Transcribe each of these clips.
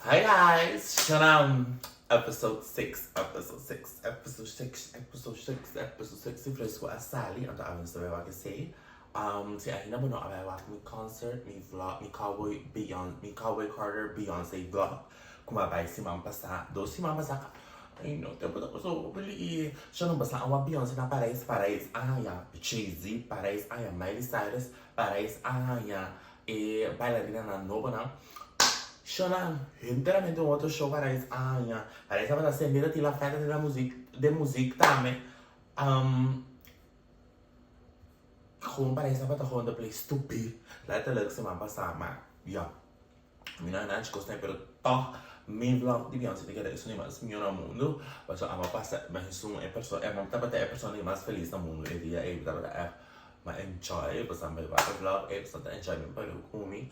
Hi guys, Shanam, episode 6, episode 6, episode 6, episode 6, episode 6 di Fresco a sali, anto awe nos ta bai wak esei. Um, si ainda bo no a bai wak mi concert, mi vlog, mi Cowboy Beyonce, mi Cowboy Carter Beyonce vlog, ku mi a bai siman pasá, dos siman pasá, ay no, tempu ta pasa hopi lihe. Shanam, basa a wak Beyonce na Parijs, Parijs a haña Jay-Z, Parijs a haña Miley Cyrus, Parijs a haña E bailarinanan nobonan shownan henteramente un otro show para es aña. Para es tabata sende ta tin la festa den la muziek, den muziek tambe. Gewoon para es tabata gewoon the place to be. Letterlijk siman pasa ma ya. Mi no a nachi kos pero toch mi vlog di Beyoncé ta keda esun di mas mihó na mundu. Pasobra amo pasa mi esun e persona, amo tabata e persona di mas felis na mundu e dia ei. Mi tabata ègt mi a enjoy pasobra mi wak e vlog ei pasobra ta enjoy mi pariu ku mi.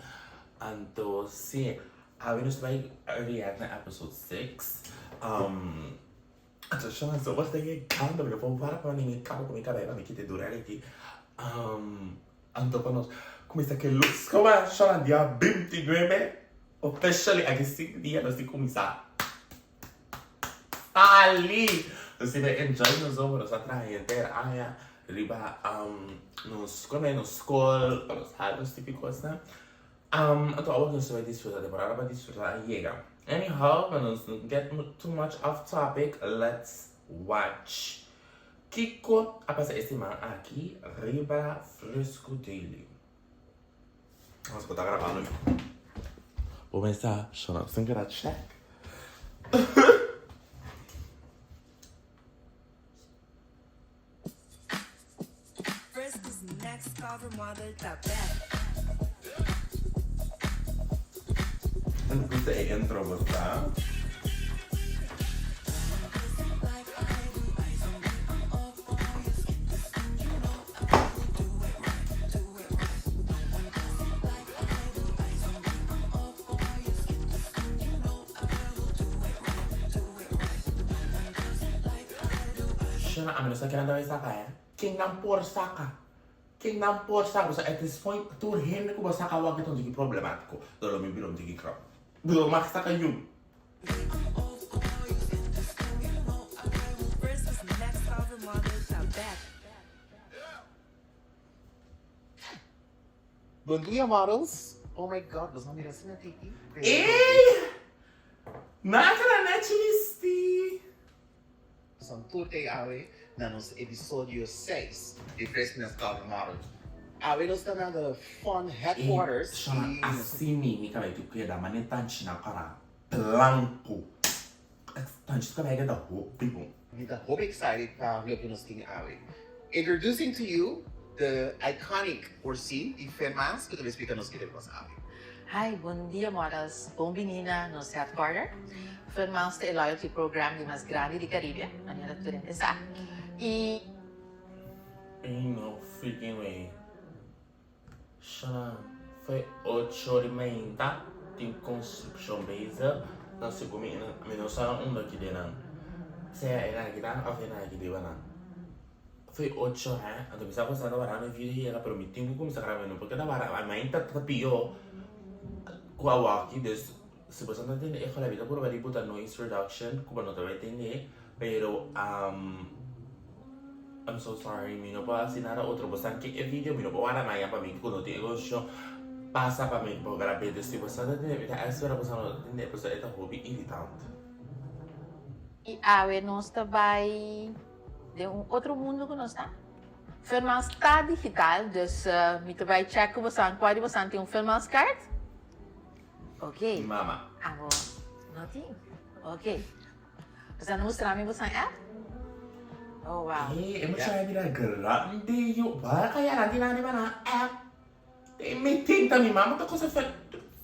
Anto si, awe nos ta bai react na episode 6. Anto shon so ta yegando mi no por wara pa mi kaba ku mi kabei pa mi kita e durel aki. Anto pa nos kuminsá ke lus kaba shon dia 29 officially aki sinku dia nos tin kuminsá sali. Nos tin bai enjoy nos zomer nos a traha henter aña riba nos kome nos skol pa nos haga nos tipi kosnan. Anto awor nos ta bai disfruta temporada pa disfruta a yega. Anyhow pa nos no get too much off topic let's watch kiko a pasa e siman aki riba Fresco Daily. Nos por ta grabando. Bo mester shona sin keda check. Fresco's next cover model ta back. Mi gusta e intro bo sa. Shana ami no sa kinan ta bay saka eh. Ken nan por saka? Ken nan por saka? Pasobra at this point tur hende ku bo saka awor ta un tiki problematiko. Lo lo mi bira un tiki krap. Bo mag saka yun. Fresco's next cover model ta back. Bon dia models. Oh my god, nos a mira asina tiki. Ey! Naka na nechi bisti. Nos tur tei awe na nos episodio 6 di Fresness Cover Model. Awe nos ta na the Fun Headquarters Ey, shona y nos. asi mi mi kabei tu keda mane tanchi na kara blanco. Tanchi su kabei a keda hopi bon. Mi ta hopi excited pa loke nos tin awe. Introducing to you the iconic Orsi di Fun Miles cu ta bay splica nos kiko ta pasa awe. Hi, bon dia models. Bon bini na nos headquarter. Fun Miles ta e loyalty program di mas grandi di Caribe, manera tur hende sa. Y. Ain't no freaking way. Sha, foi ocho di mainta, tin construccion bezig, nan segun mi, mi no sa na unda ki den nan, sea e nan aki ta of e nan aki riba nan. Foi ocho he, anto mi sa ku esnan ta wara mi video yega pero mi tin ku kuminsá graba mi no por keda wara, mainta ta pio ku awaki dus si boso no ta tende e mi ta purba di buta noise reduction ku bo no ta bai tende pero I'm so sorry mi no por hasi nada otro bo sa ke e video mi no por wara maya pa mi ku no tin e kondishon pasa pa mi por grab'é dus si bo sa ta tende mi ta espera bo sa no ta tende pasobra e ta hopi iritante. I awe nos ta bai. Den un otro mundo ku nos ta. Firmaals ta digital, dus mi ta bai check ku bosan kua di bosan tin un firmaals kaart. Ok. Mi mama. Abo no tin? Ok. Bosan a mustra mi bosan app? Oh wow. Hey, e muchanan a bira grandi yu. Wara kaya nan tin nan riba nan app. Mi tin ta mi mama ta cosa fen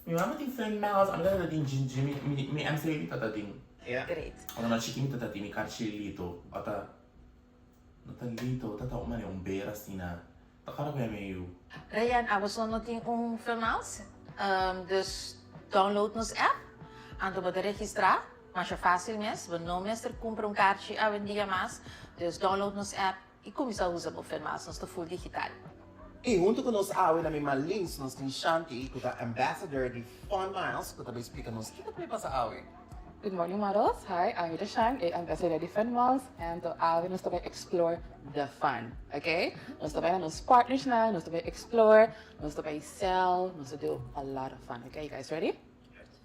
mi mama tin fen miles ami tata tin jinji mi mi mi MC mi tata tin Yeah. Great. Ora na chiki mi tata tin mi karchi lito ota no ta lito ta ta un manera un ber asina ta kòrda ku mi yu. Rayan abo so no tin un fen miles dus download nos app anto bo ta registra masha facil mes bo no mester kumpra un karchi awendia mas dus download nos app i kuminsá usa bo fen miles nos ta full digital. I huntu ku nos awe na mi man links nos tin Shanti ku ta ambassador di Fun Miles ku ta bay splika nos kiko ta bay pasa awe. Good morning models, hi I'm Rita Shan e ambassador di Fun Miles and to awe nos ta bay explore the fun ok nos ta bay na nos partners nan nos ta bay explore nos ta bay sell nos ta do a lot of fun ok you guys ready?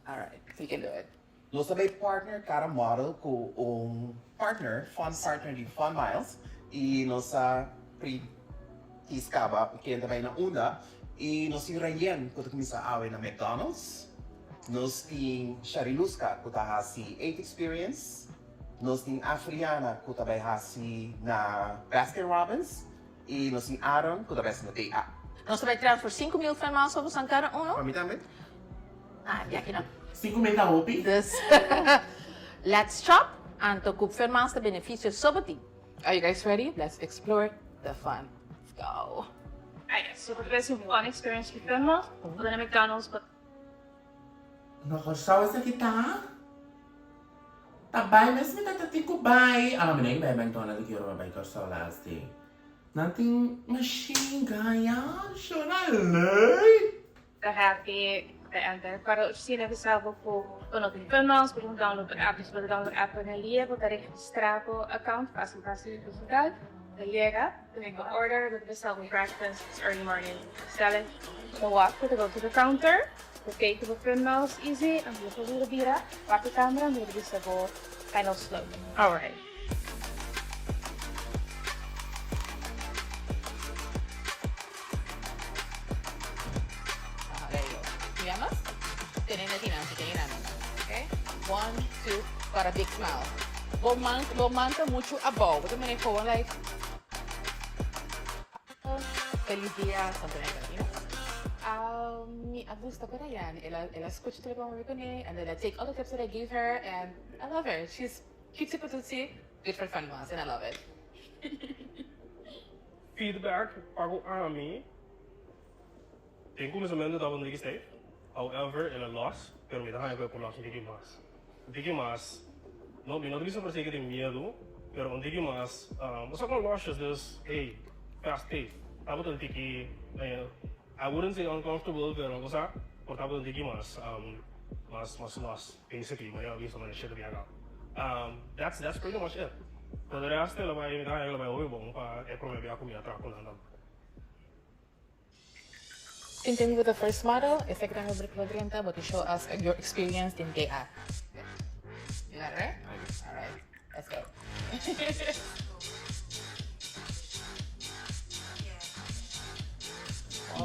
Alright we can do it. Nos ta bay partner cada model cu un partner, fun partner di Fun Miles y nos a pri kies caba ken ta bay na unda y nos tin Rayen cu ta cuminsa awe na McDonald's, nos tin Shariluska cu ta haci Eight Experience, nos tin Afriana cu ta bay haci na Baskin Robbins y nos tin Aaron cu ta bay haci na TA. Nos ta bay transfer 5000 Fun Miles pa boso cada uno. Pa mi tambe. Ah, ya ki no. 5000 ta hopi. Dus, let's chop, anto ku Fun Miles ta beneficio so bo tin. Are you guys ready? Let's explore the fun. Let's go! Alright, so pa trese un fun experience ku Fun Miles, bo ta na McDonald's, bo. Na Kòrsou esaki ta? Ta bai mes mi ta ta tin ku bai. Ah, mi no bai McDonald's di ki ora mi bai Kòrsou last day. Nan tin machine gaña, shona leuk! Ta happy ta enter para oficina bisa bo cu bo no tin Fun Miles, bo tin download e app, dus bo ta download e app pa den lia, bo ta registra bo account facil facil digital, ta yega, ta make bo order, bo ta bisa bo breakfast, it's early morning, sell it, bo wak, bo ta go to the counter, bo pay cu bo Fun Miles easy, anto bo por bira bira, wak e camera, anto bo ta bisa bo final slogan. Alright. There you go. Miramos? Tene na tinan, si tene na. Okay? One, two, got a big smile. Bo man, bo man ta mucho abou. Bo ta mane gewoon like Feliz dia, something like that, you know? Mi a gusta ku Rayan. El a, el a scucha tur loke mi a papia kuné, and then I take all the tips that I gave her, and I love her. She's cutesy patootsy, good for fun ones, and I love it. Feedback pa ku ami den kuminsamentu tabata un tiki stijf, however el a los, pero mi ta haña ku e por los un tiki mas. Un tiki mas, no mi no ta bisa por si ke tin miedu, pero un tiki mas, bo sa kon losjes dus hey, fast pace, tabata un tiki, I wouldn't say uncomfortable, pero bo sa por tabata un tiki mas, mas mas los basically, manera bo bisa manera shit a biaha kaba. That's that's pretty much it. Por de resto el a bai mi ta haña el a bai hopi bon pa e prome bia ku mi a traha ku nan tambe. Interview with the first model, esaki ta Rubrica lo drenta, bo tin show us your experience den TA. You got it right? Alright, let's go.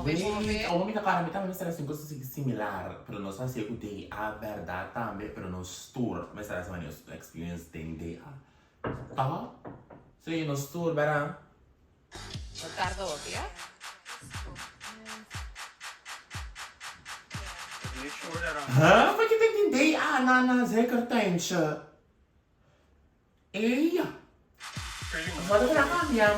Wait, awor mi ta para mi tambe mester hasi un cosa similar, pero nos a hasié ku DA bèrdat tambe, pero nos tur mester hasi manera nos experience den DA. Ta? Sí, nos tur, bèrdat? No tarda hopi, ya? Huh? Pakiko tin DA na na zeker tuintje? Ey! Wat a keda cambia?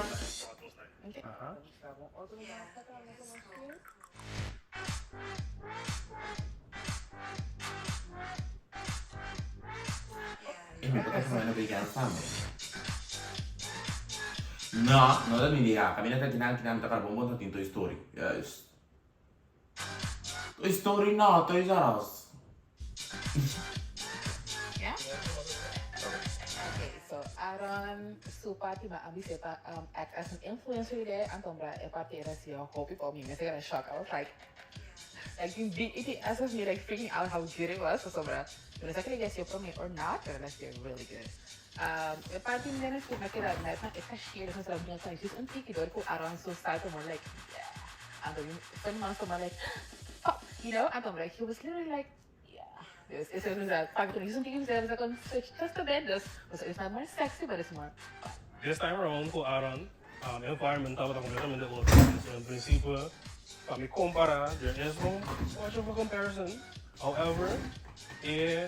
Ey, mi por ta fumando vegan tambe. No, no ta mi dia. Caminda ta kinan kinan mi ta para bon bon ta tin Toy Story. Juist. Toy Story no, Toys R Us. Yeah? Okay, so Aaron su parti ma a bis'é pa act as an influencer today, anto bra e parti era si hopi pa mi, mi a keda shock, I was like, like tin BTS of me like freaking out how good it was, pasobra mi no sa kere guess yo prome or not, pero that's really good. E parti mi den ku mi a keda net na e cashier, dus mi a mira just un tiki dor ku Aaron su style ta more like yeah, anto mi friend man toma like fuck, you know, anto like he was literally like yeah, dus esei mi sa papia ku mi just un tiki mi sa kon switch just a bit, dus it's not more sexy but it's more fun. This time around ku Aaron, e environment tabata completamente otro, dus en principe pa mi compara there is no much of a comparison, however e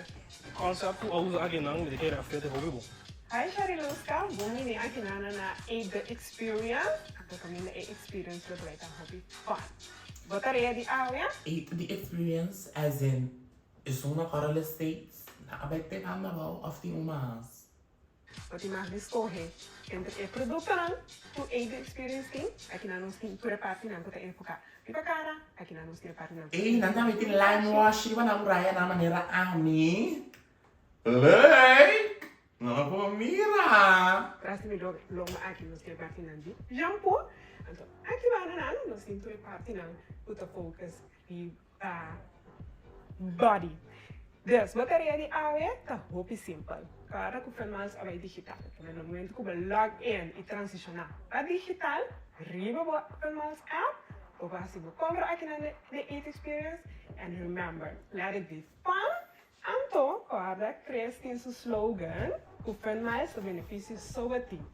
concept ku a usa akinan mi ta kere a fit e hopi bon. Hi Shariluska, bon bini akinana na e The Experience. Anto kaminda e experience lo trae tan hopi fun. Bo tarea di awe? E The Experience as in esun na Coral Estates? Nan a bai te banda abou of tin un mas? Bo tin mag di skohe entre e produktonan ku AB Experience tin. Akinan nos tin tur e partinan ku ta enfoká riba kara, akinan nos tin e partinan ku ta Ey, nan enfoká tambe tin riba lime fashi. wash riba nan muraya nan manera ami. Leuk! No a por mira! Tras di mi lomba aki nos tin e partinan di shampoo. Anto aki banda nan nos tin tur e partinan ku ta focus riba body. Dus bo tarea di awe ta hopi simpel. Kòrda ku Funmiles a bai digital. Na e momento ku bo log in i transishoná pa digital riba bo Funmiles app, bo por hasi bo kompra aki na The Eat Experience. And remember, let it be fun Anto, kòrda Chris tin su slogan ku Fun Miles ta benefisio so bo tin.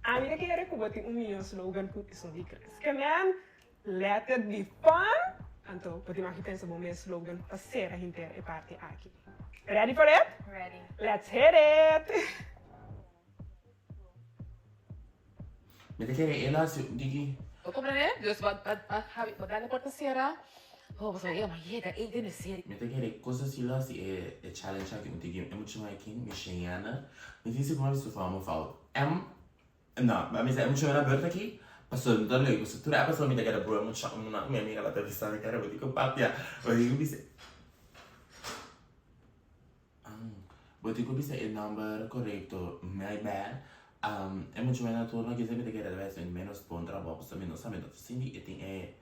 Ami ta kere ku bo tin un mihó slogan ku esun di Chris. Ke men, Let it be fun! Anto, bo tin aki pensa bo mes slogan pa sera hinter e parti aki. Ready for it? Ready. Let's hit it! Mi ta kere e lo hasi un tiki. Bo comprende? Dus bo bo dal e porta cera. Oh, bo sa, ma yega ey den e serie. Mi ta kere cosa si lo hasi e e challenge aki un tiki. E mucha mai kin, mi Cheyenne. Mi tin sigur mi a bisto un fout. Em, no, mi a bisa e mucha mai na beurt aki, pasobra mi ta leuk. Pasobra tur episode mi ta keda broer mucha una, mi amiga la ta bisa mi kere bo tin ku papia. Bo tin ku bisa. Bo tin ku bisa e nòmber korekto, my bad. E mucha mei na turno kisa mi ta kere ta hasi un ménos bon trabou pasobra mi no sa mi no ta sinti e tin e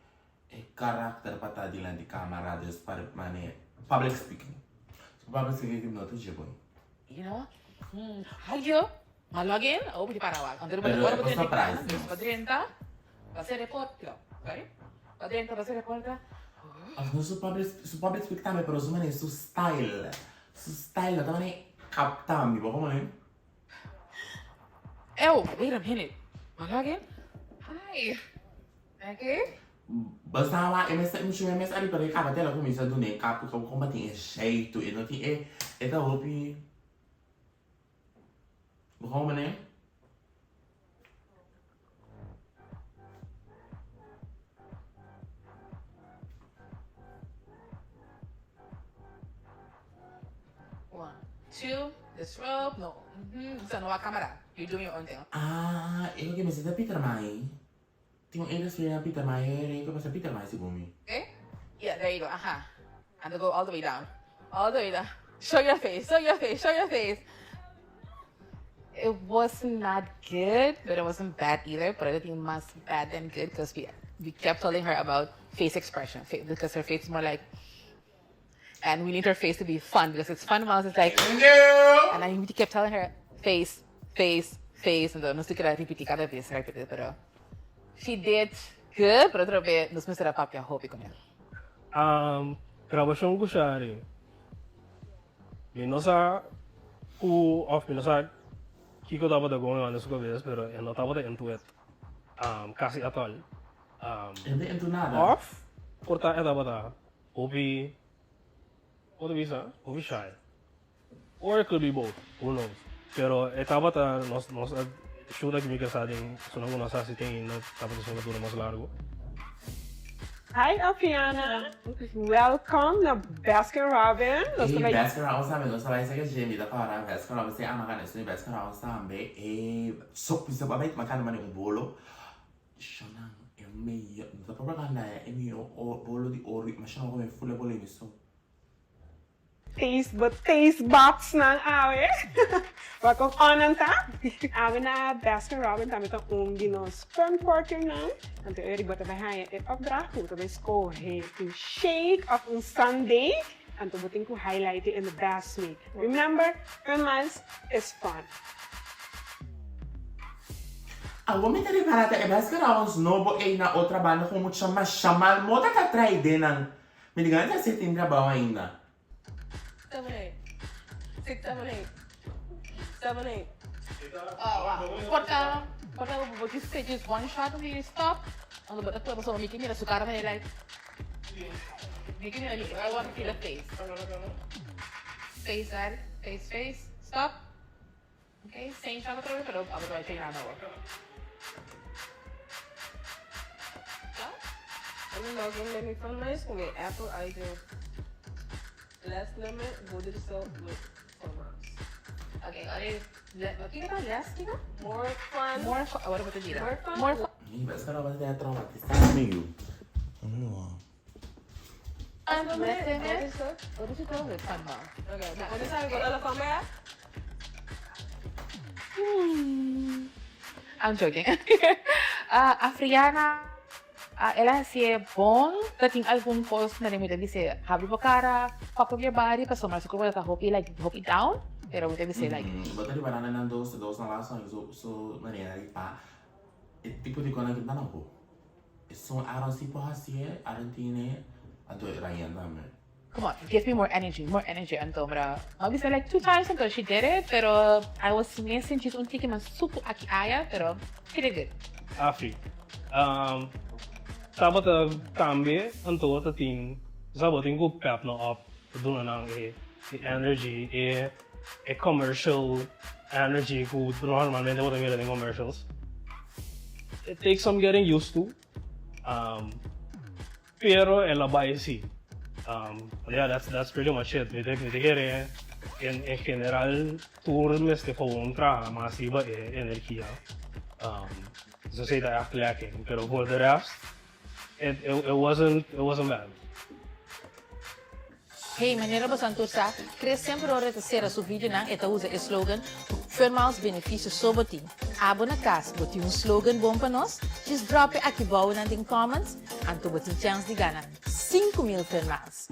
e karakter pa ta dilanti kamera dus pa mane public speaking. So public speaking no ta dje bon. You know? Hallo? Ma log in? Oh, bo di para wak. Anto Pero ora e bo por drenta surprise dus nos. bo drenta, bo sera e porta. Sorry? Bo drenta, bo sera e porta. Of no su public su public speak tambe pero su manera su style su style no ta manera capta mi bo como ne. Ew, wait a minute. Ma log in? Hi. Okay. Bo sa wak e mester muchu e mes ariba e caba tela cuminsa duna e cap como tin e jeito e no tin e e ta hopi. Bo como manera? One, two, this rope, no. So no a camera. You're doing your own thing. Ah, e loke mester ta Peter Mai. Tin un area spera Peter Mai, e area ku pasa Peter Mai segun mi. Okay? Yeah, there you go. Aha. And go all the way down. All the way down. Show your face, show your face, show your face. It was not good, but it wasn't bad either. But I think mas bad than good because we we kept telling her about face expression because her face is more like and we need her face to be fun because it's fun while it's like No! and I we kept telling her face, face, face and nos keda repeti cada vez repeti pero she did good pero otra vez nos mester a papia hopi con el. Um, grabashon ku Shari. Mi no sa ku of mi no sa kiko tabata going on den su kabes pero e no tabata into it um, kasi at all. Um, E no ta into nada. of por ta e tabata hopi, kon ta bisa? Hopi shy. Or it could be both, who knows. Pero e tabata nos nos a shoot aki mi kasa den esunnan ku nos a hasi ten ainda tabata esun ku dura mas largu. Hi Alfiana, welcome na Baskin Robin. Nos ta Ey bai. Baskin Robbins tambe nos ta bai saka dje mi ta kòrda Baskin Robbins tin ama kana esun di Baskin Robbins tambe e sop mi sop a bai makana mane un bolo shonan e mihó no ta propaganda e mihó bolo di oro ma shonan kome ful e bolo ei mi so. Taste bo taste buds nan awe. Wak kon on nan ta. Awe na Baskin Robbins tambe ta un di nos fun partnernan. Anto e riba ta bai haña e opdracht ku bo ta bai skohe un shake of un sundae. Anto bo tin ku highlight it in the best way. Remember, fun miles is fun. Awor mi ta ripara ta e Baskin Robbins nobo ei na otra banda ku mucha masha mal moda ta trae den nan. Mi di gana ta haci tin trabao ainda. Seven eight six seven eight seven eight Oh wow Porta porta bo just say just one shot and you stop Anto bo ta prueba so mi ke mira su cara mane like Mi ke mira I want to see the face Face that face face stop Ok same shot otra vez pero abo ta bai traina nobo. Ami login den mi Funmiles ku mi Apple ID. Last limit bo di result with Funmiles. Ok. Okay, ora kiko ta less kiko? More fun. More fun, awor bo ta bira. More fun. More fun. Mi bes ka tabata ta traumatisa mi yu. Less than it. Ora si ta with fun miles. Okay, bo por sabi con ala fun miles? I'm joking. Afriana el a hacié bon, ta tin algun cos na mi ta bis'é habri bo cara, pop up your body pasobra su cuerpo ta hopi like hopi down, pero mi ta bis'é like. Bo ta riba nan nan dos dos nan lazo su su manera di pa e tipo di cosnan ki ta nan bo. Esun Aaron si por hacié, Aaron tine, anto Ryan tambe. Come on, give me more energy, more energy anto mra a bisa like two times anto she did it pero I was missing djis un tiki mas suku aki aya pero she did good. Afri. Tabata tambe anto ta tin sa bo tin ku pep nan op pa duna nan e energy e e commercial energy ku normalmente bo ta mira den commercials. It takes some getting used to. Pero el a bai si. Yeah, that's that's pretty much it. Mi ta mi ta kere en en general tur mester gewoon traha mas riba e energia. So esei ta echt lacking. Pero for the rest it it wasn't it wasn't bad. Hey, manera bosan tur sa, Chris semper ora e ta sera su videonan e ta usa e slogan Firmaals benefisio so bo tin. Abo na kas, bo tin un slogan bon pa nos? Djis drop e aki bounan den comments, anto bo tin chèns di gana 5000 Firmaals.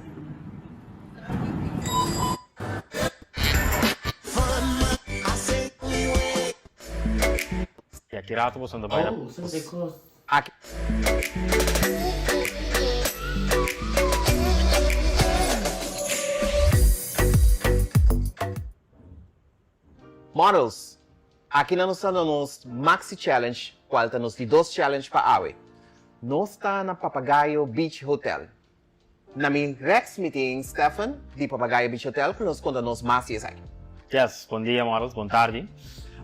Y aki rato boso ta bay na. Oh, sende cos. Aki. Models, aki nan nos ta na nos Maxi Challenge cual ta nos di dos challenge pa awe. Nos ta na Papagayo Beach Hotel. Na mi rechts mi tin Stephen di Papagayo Beach Hotel cu nos conta nos mas di esaki. Yes, bon dia models, bon tardi.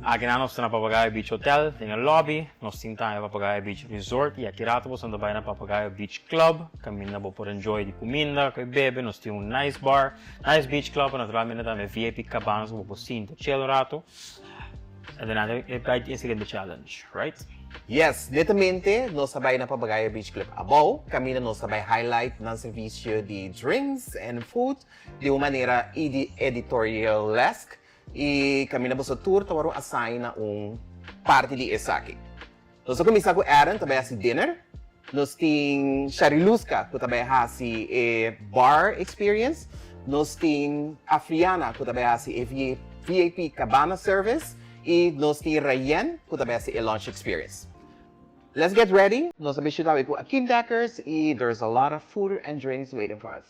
Aki nan nos ta na Papagayo Beach Hotel, den e lobby. Nos tin tambe Papagayo Beach Resort y aki rato boso ta bay na Papagayo Beach Club, caminda bo por enjoy di cuminda, cu e bebe. Nos tin un nice bar, nice beach club, naturalmente tambe VIP cabanas cu bo por sinta chill un rato. En dan e bay e siguiente challenge, right? Yes, netamente nos ta bay na Papagayo Beach Club abou, caminda nos ta bay highlight nan servicio di drinks and food di un manera editorialesque y caminda boso tur ta worde assign na un parti di esaki. Nos a cuminsa cu Aaron ta bay haci dinner, nos tin Shariluska cu ta bay haci e bar experience, nos tin Afriana cu ta bay haci e VIP cabana service y nos tin Rayen cu ta bay haci e lunch experience. Let's get ready, nos a bishita awe cu Akeem Dekkers y there's a lot of food and drinks waiting for us.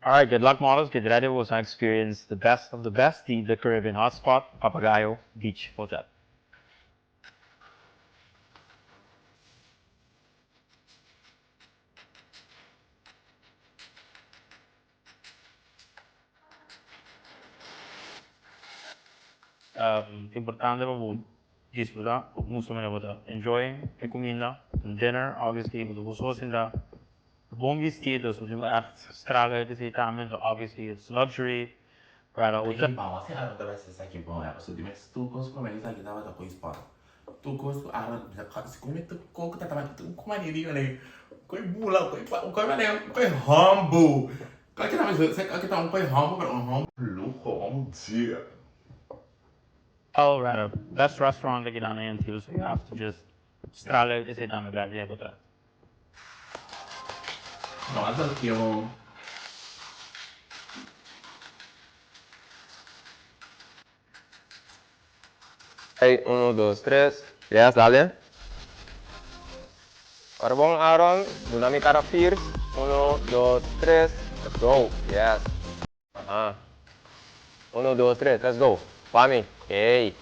Alright, good luck models, get ready boso a experience the best of the best di The Caribbean Hotspot, Papagayo Beach Hotel. Importante pa bo disfruta bo mustra manera bo ta enjoy e cuminda, dinner obviously bo ta gusta sinta bon bisti dus bo tin cu echt straga e bisti tambe so obviously it's luxury pero Ay bon si Aaron ta besti esaki bon ya pasobra di mes tur cos prome esaki tabata cu sport tur cos cu Aaron si cu mi tur co cu ta tabata tur cu manera di manera cu e bula cu e manera cu e humble cu e ta un cu e humble pero un humble luho un dia. Oh right, best restaurant aki nan en too so you have to just strala esey tambe bek di e bo. No, attenzione. Hey, uno, dos, tres. Yes, dale. Ora bon, Aaron. Duna mi cara fierce. Uno, dos, tres. Let's go. Yes. Aha. Uno, dos, tres. Let's go. Wami. Hey.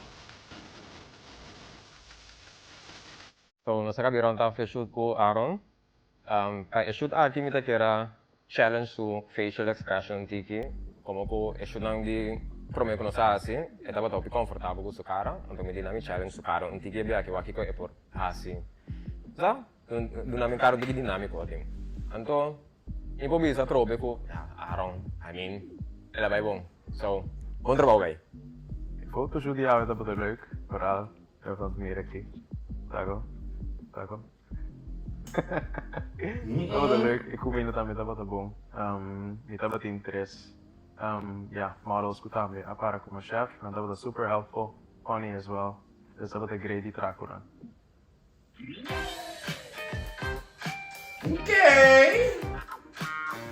So nos a kabi rond tafel shoot ku Aaron. Pa e shoot aki mi ta kier a challenge su facial expression tiki, komo ku e shootnan di prome ku nos a hasi e tabata hopi komfortabel ku su kara, anto mi di na mi challenge su kara un tiki e bia aki wak kiko e por hasi. Sa duna mi kara un tiki dinamiko atin. Anto mi por bisa atrobe ku Aaron, I mean, el a bai bon. So, bon trabou bai. Photoshoot di awe tabata leuk, vooral even want mira aki. Taco, taco. Tabata leuk, e cuminda tambe tabata bon. Mi tabatin tres ya models cu tambe a para como chef, nan tabata super helpful, funny as well, dus tabata great di traha cu nan. Okay.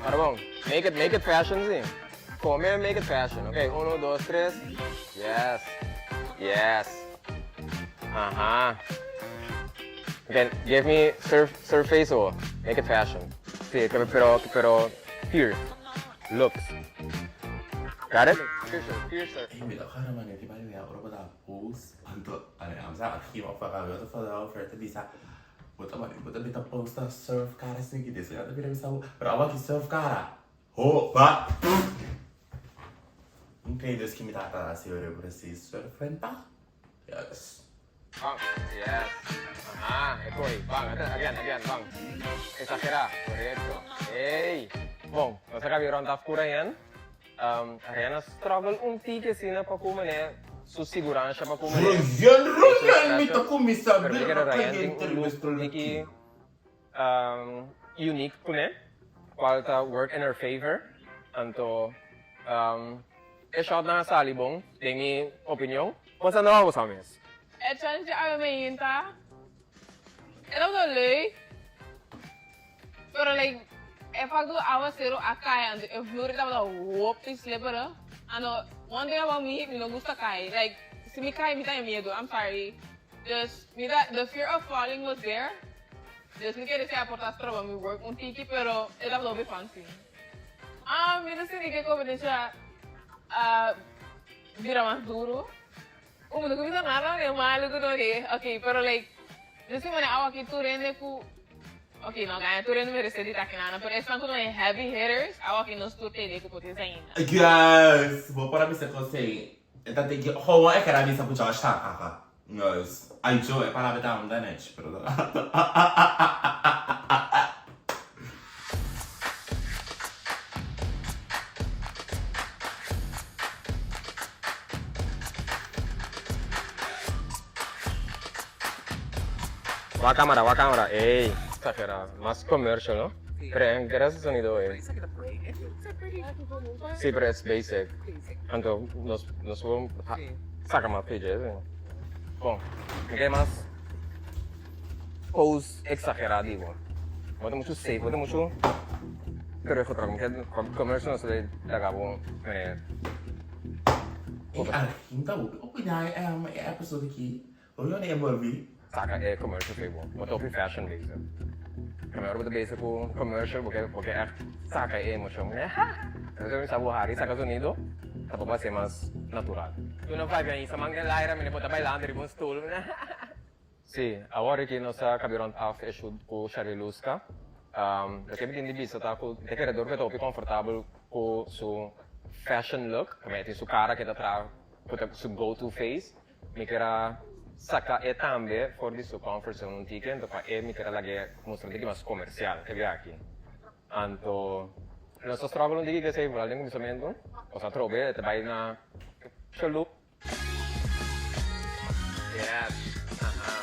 Ora bon, make it, make it fashion si. Come make it fashion. Ok, uno, dos, tres. Yes. Yes. Aha. Ok, give me surf, surf face o. Make it fashion. Si, pero, pero, pero fierce. Looks. Got it? Fiercer, fiercer. Ey, mi ta gara manera di bai wea ora bo ta post. Anto, ane, am sa aki of para wea ta fada of ta bisa. Bo ta bo ta bita post ta surf cara sneaky this. Ya ta bira bisa bo, pero awa ki surf cara. Ho, ba. Ok, dus ki mi tata a hasi ora precies surf renta. Yes. Bang, yes. Aha, e koi. Bang, again, again, bang. Exagera, correcto. Ey! Bon, nos a kabi rond af ku Ryan. Ryan a struggle un tiki asina pa ku manera su siguransha pa ku manera Ryan, facial Ryan, mi ta expression. kuminsá Pero mi bira kere Ryan tin kayente un riba look stoel tiki aki. unique kuné, kual ta work in her favor. Anto e shotnan a sali bon, den mi opinion. Bo sa no bo sa mes. E challenge di awe mainta e tabata leuk pero like e fact cu awacero a cay anto e vloer tabata hopi slippery anto one thing about me mi no gusta cay like si mi cay mi ta den miedo I'm sorry dus mi ta the fear of falling was there dus mi kere sea por ta stroba mi work un tiki pero e tabata hopi fun si. Ah mi ta sinti cu e competencia a bira mas duro. Como no cuminsa nada de malo cu no de ok pero like no si mane awa aki tur hende cu ok no gana tur hende merece di ta aki nana pero esnan cu no e heavy hitters awa aki nos tur tende cu por tin ainda. Yes, bo por a bisa cos ei. E ta tiki gewoon e kere a bisa cu Josh ta kaka. Yes. Ay Joe, e palabra ta unda nech, pero Wak camera, wak camera, ey. Exagera, mas commercial no? Pero en kere haci sonido ey. Si, pero es basic. Anto nos nos por saca mas p'e si. Bon, mi ke mas pose exagera di bo. Bo ta muchu safe, bo ta muchu terug getrokken. Mi ke commercial nos ta laga bo mene. Ey Argin ta hopi opina e episode aki. Hopi lo envolvi. Saca e commercial fey bo. Bo ta hopi fashion bezig. Prome ora bo ta bezig cu commercial bo ke bo ke echt saca e emocion. Entonces mi sa bo hari saca sonido ta por hacié mas natural. Tu no papia ni sa man den laira mene bo ta bailando riba un stoel. Si, awor aki nos a cabi rond af e shoot cu Shariluska. Loke mi tin di bisa ta cu ta kere dor cu e ta hopi comfortabel cu su fashion look, pasobra e tin su cara cu e ta traha cu ta su go to face. Mi ker a saka e tambe for di su comfort zone un tiki, anto pa e mi ker a lag'é mustra un tiki mas comercial e biaha aki. Anto nos ta struggle un tiki ku esei vooral den kuminsamentu, nos a trobe e ta bai na Chalou. Yes, aha.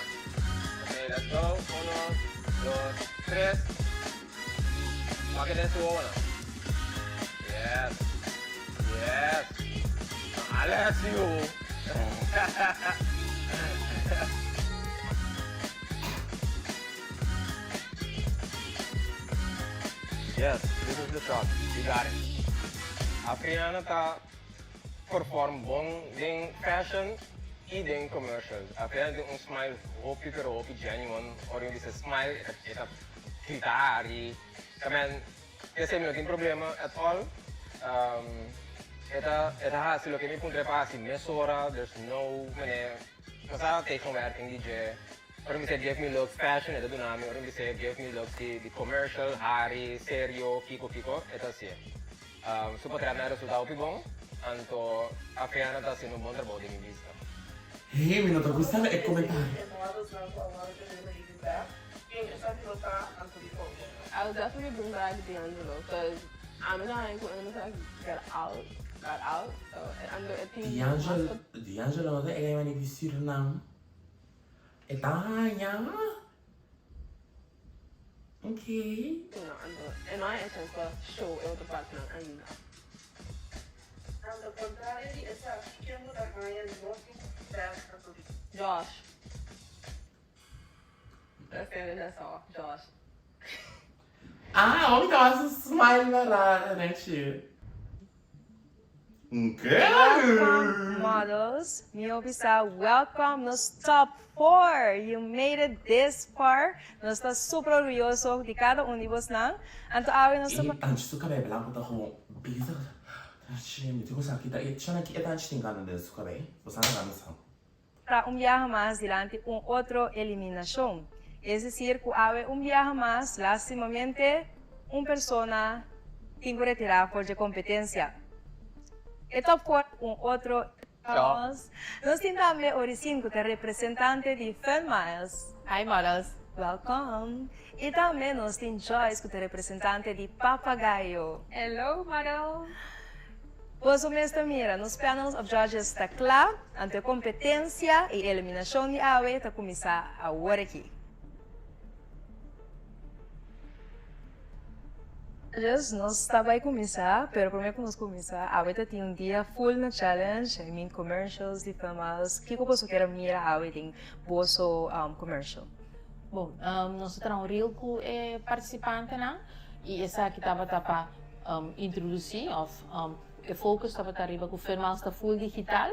Ok, let's go, uno, dos, tres. Wak e den su wowonan. Yes, yes. Alessio! Yes, this is the shot. You got it. Afriana ta perform bon den fashion y den commercials. Afriana tin un smile hopi pero hopi genuine. Ora mi bisa smile e ta grita hari. Tamen Esei mi no tin problema at all. E ta e ta hasi loke mi puntra e pa hasi mesora, there's no manera, no sa tegenwerking di dje. Ora mi bisa give me looks fashion e ta duna mi, ora mi bisa give me looks di di commercial, hari, serio, kiko kiko, e ta hasié. Su potretnan a resulta hopi bon, anto Afriana ta hasiendo un bon trabou den mi bista. Hey, mi no ta gusta e comentario. I would definitely bring back D'Angelo cause I'm not going to get out. got out. So ando e tin mas D'Angelo, D'Angelo no ta e gaiman di Surinam. E ta haña. Ok. No, ando e no hay e chance pa show e otro partinan ainda. Anto kontrario di esaki, ken bo ta haña no tin tèst anto di. Josh. That's all, Josh. Ah, hopi ta su smile mara nechi. Welcome models, mi hopi sa welcome nos top 4, you made it this far, nos ta super orguyoso di cada un di bosnan, anto awe nos ta. E tanchi su cabey blanco ta gewoon bezig tanchi mi tin cu sa kita e chana ki e tanchi tin gana den su cabey bo sa na mi sa. Ta un biaha mas dilanti un otro eliminacion. Es decir cu awe un biaha mas lastimamente un persona tin cu retira for dje competencia. E top 4 un otro Nos tin tambe Oricin cu ta representante di Fun Miles. Hi models. Welcome. Y tambe nos tin Joyce cu ta representante di Papagayo. Hello models. Boso mes ta mira, nos panels of judges ta kla, anto e kompetensia i eliminashon di awe ta kuminsá awor aki. Judges, nos ta bai kuminsá, pero promé ku nos kuminsá, awe ta tin un dia full na challenge, I mean commercials di filmas, kiko boso kier a mira awe den boso commercial? Bon, nos ta traha un reel ku e partisipantenan i esaki tabata pa Introduci of e focus tabata riba cu Funmiles ta full digital.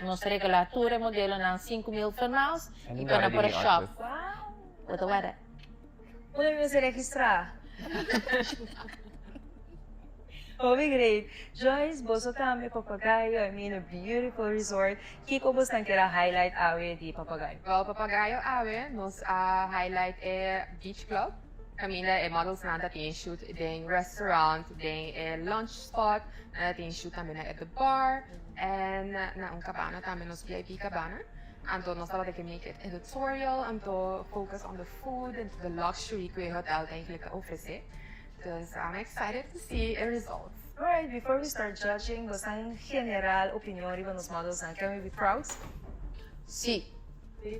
Nos ta regala tur e modelonan 5000 Funmiles y pa nan por a shop. Bo ta wara. Unda mi mester registra? Hopi great. Joyce, boso tambe Papagayo, I mean a beautiful resort. Kiko bosnan kier a highlight awe di Papagayo? Well, Papagayo awe nos a highlight e beach club. Caminda e modelsnan ta tin shoot den restaurant, den e lunch spot, nan ta tin shoot tambe na at the bar en na un cabana tambe, nos VIP cabana. Anto nos tabata ke make it editorial, anto focus on the food and the luxury cu e hotel ta eigenlijk ta ofrece. Dus I'm excited to see e results. Alright, before we start judging, bosan general opinion riba nos modelsnan, can we be proud? Si,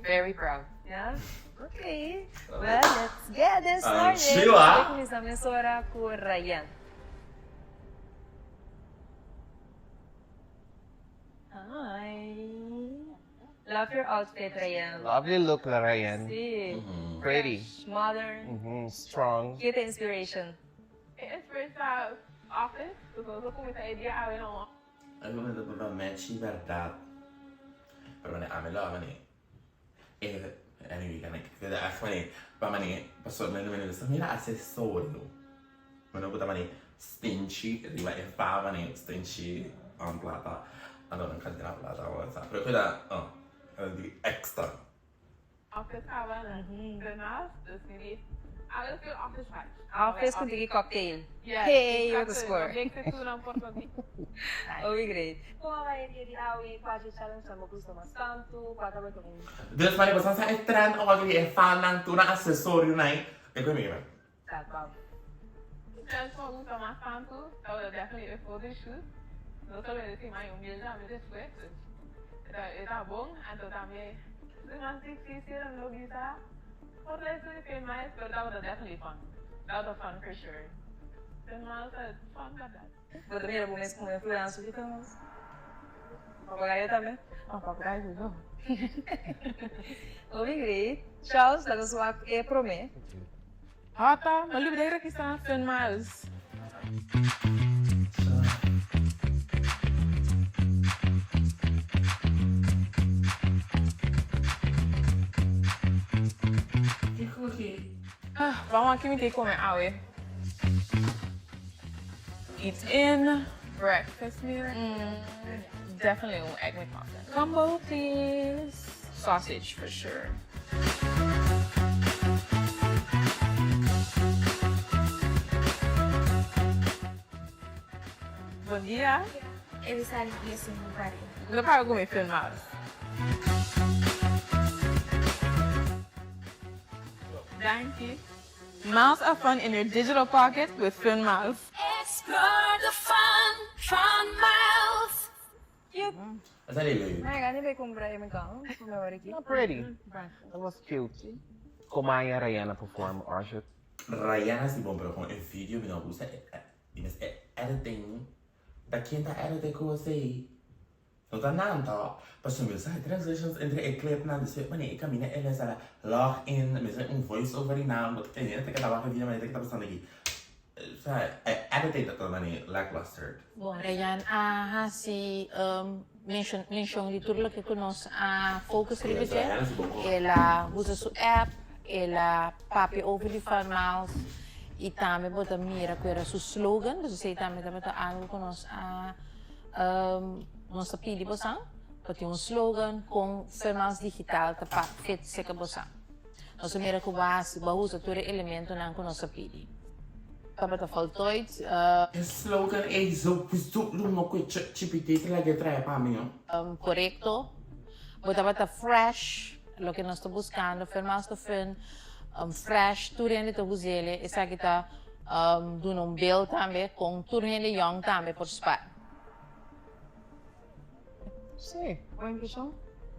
very proud. Yeah? Ok, well let's get this started. Sheila. Nos ta kuminsá mesora ku Rayan. Hi. Love your outfit, Rayan. Lovely look, Rayan. Sí. Pretty. Fresh, modern. Strong. Kiko ta inspiration? E inspiration ta office, pasobra nos a kuminsá e dia awe na un. Algo mi ta papia mechi berdad. Pero mane ami lo mane e anyway kan ik keda echt mane pa mane pasobra mi mane bisa mira accesorio mi no por ta mane stinchi riba e fa mane stinchi um plata anto nan cantidad plata whatsapp pero keda uh di extra. Office caba na daarnaast, dus mi di alles veel office vibes. Office cu tiki cocktail. Yes, Hey, we score. Big tattoo nan por ta di. Hopi great. Con a bay e dia di awe? Cua dje challenge nan bo gusta mas tantu? Cua tabata un. Dus mane boso a sa e trend awor di e fannan tur nan accesorio nan e cu mi. Ta bam. Challenge cu a gusta mas tantu tabata definitely e photo shoot. No solamente si mai humilde tambe despues dus e ta bon anto tambe e mas dificil lo bisa por ta esun di Finn Miles pero tabata definitely fun. Tabata fun for sure. Finn Miles ta fun berdad. Bo ta mira bo mes como influencer di Finn Miles? Papagayo tambe? Oh, papagayo sowieso. Hopi great. Charles, laga nos wak e prome. Hota, no olbida di registrá na Fun Miles. Kiko ki? Ah, ban wak ki mi tin kome awe. Eat in, breakfast meal, definitely un egg McMuffin. Combo please. Sausage for sure. Bon dia. Elisari y esun ku pari. No paga ku mi filmados. Danki. Miles of fun in your digital pocket with Fun Miles. Explore the fun. Fun Miles. Cute. Esa di leuk. Ay, gani bay kumpra e mekon. Not pretty. That was cute. Como a Rayana perform Arshit? Rayana si bon pero con e video mi no gusta e mes e editing ta ken ta edit e cos ey no ta nan to pasobra mi sa e transitions entre e clipnan despues wanneer e camina e lesa la log in mi sa un voice over di nan bo ta tende ta keda wak e video manera ta pasando aki sa e editing ta mane lackluster. Bon Rayan a hasi menshon di tur loke ku nos a focus riba dje. El a usa su app, el a papia over di Fun Miles i tambe bo ta mira ku era su slogan, dus esei tambe tabata algu ku nos a nos a pidi bosan pa tin un slogan kon Fun Miles Digital ta pa fit seka bosan. Nos a mira ku bo a hasi, bo a usa tur e elementonan ku nos a pidi. Tabata voltooid. E slogan ei zo zo lumo ku e ChatGPT ta laga e traha pa mi. Korekto. Bo tabata fresh, loke nos ta buskando, fun mas ta fun, fresh, tur hende ta us'el. Esaki ta duna un beeld tambe kon tur hende yong tambe por spaar. Sí. Bo impreshon?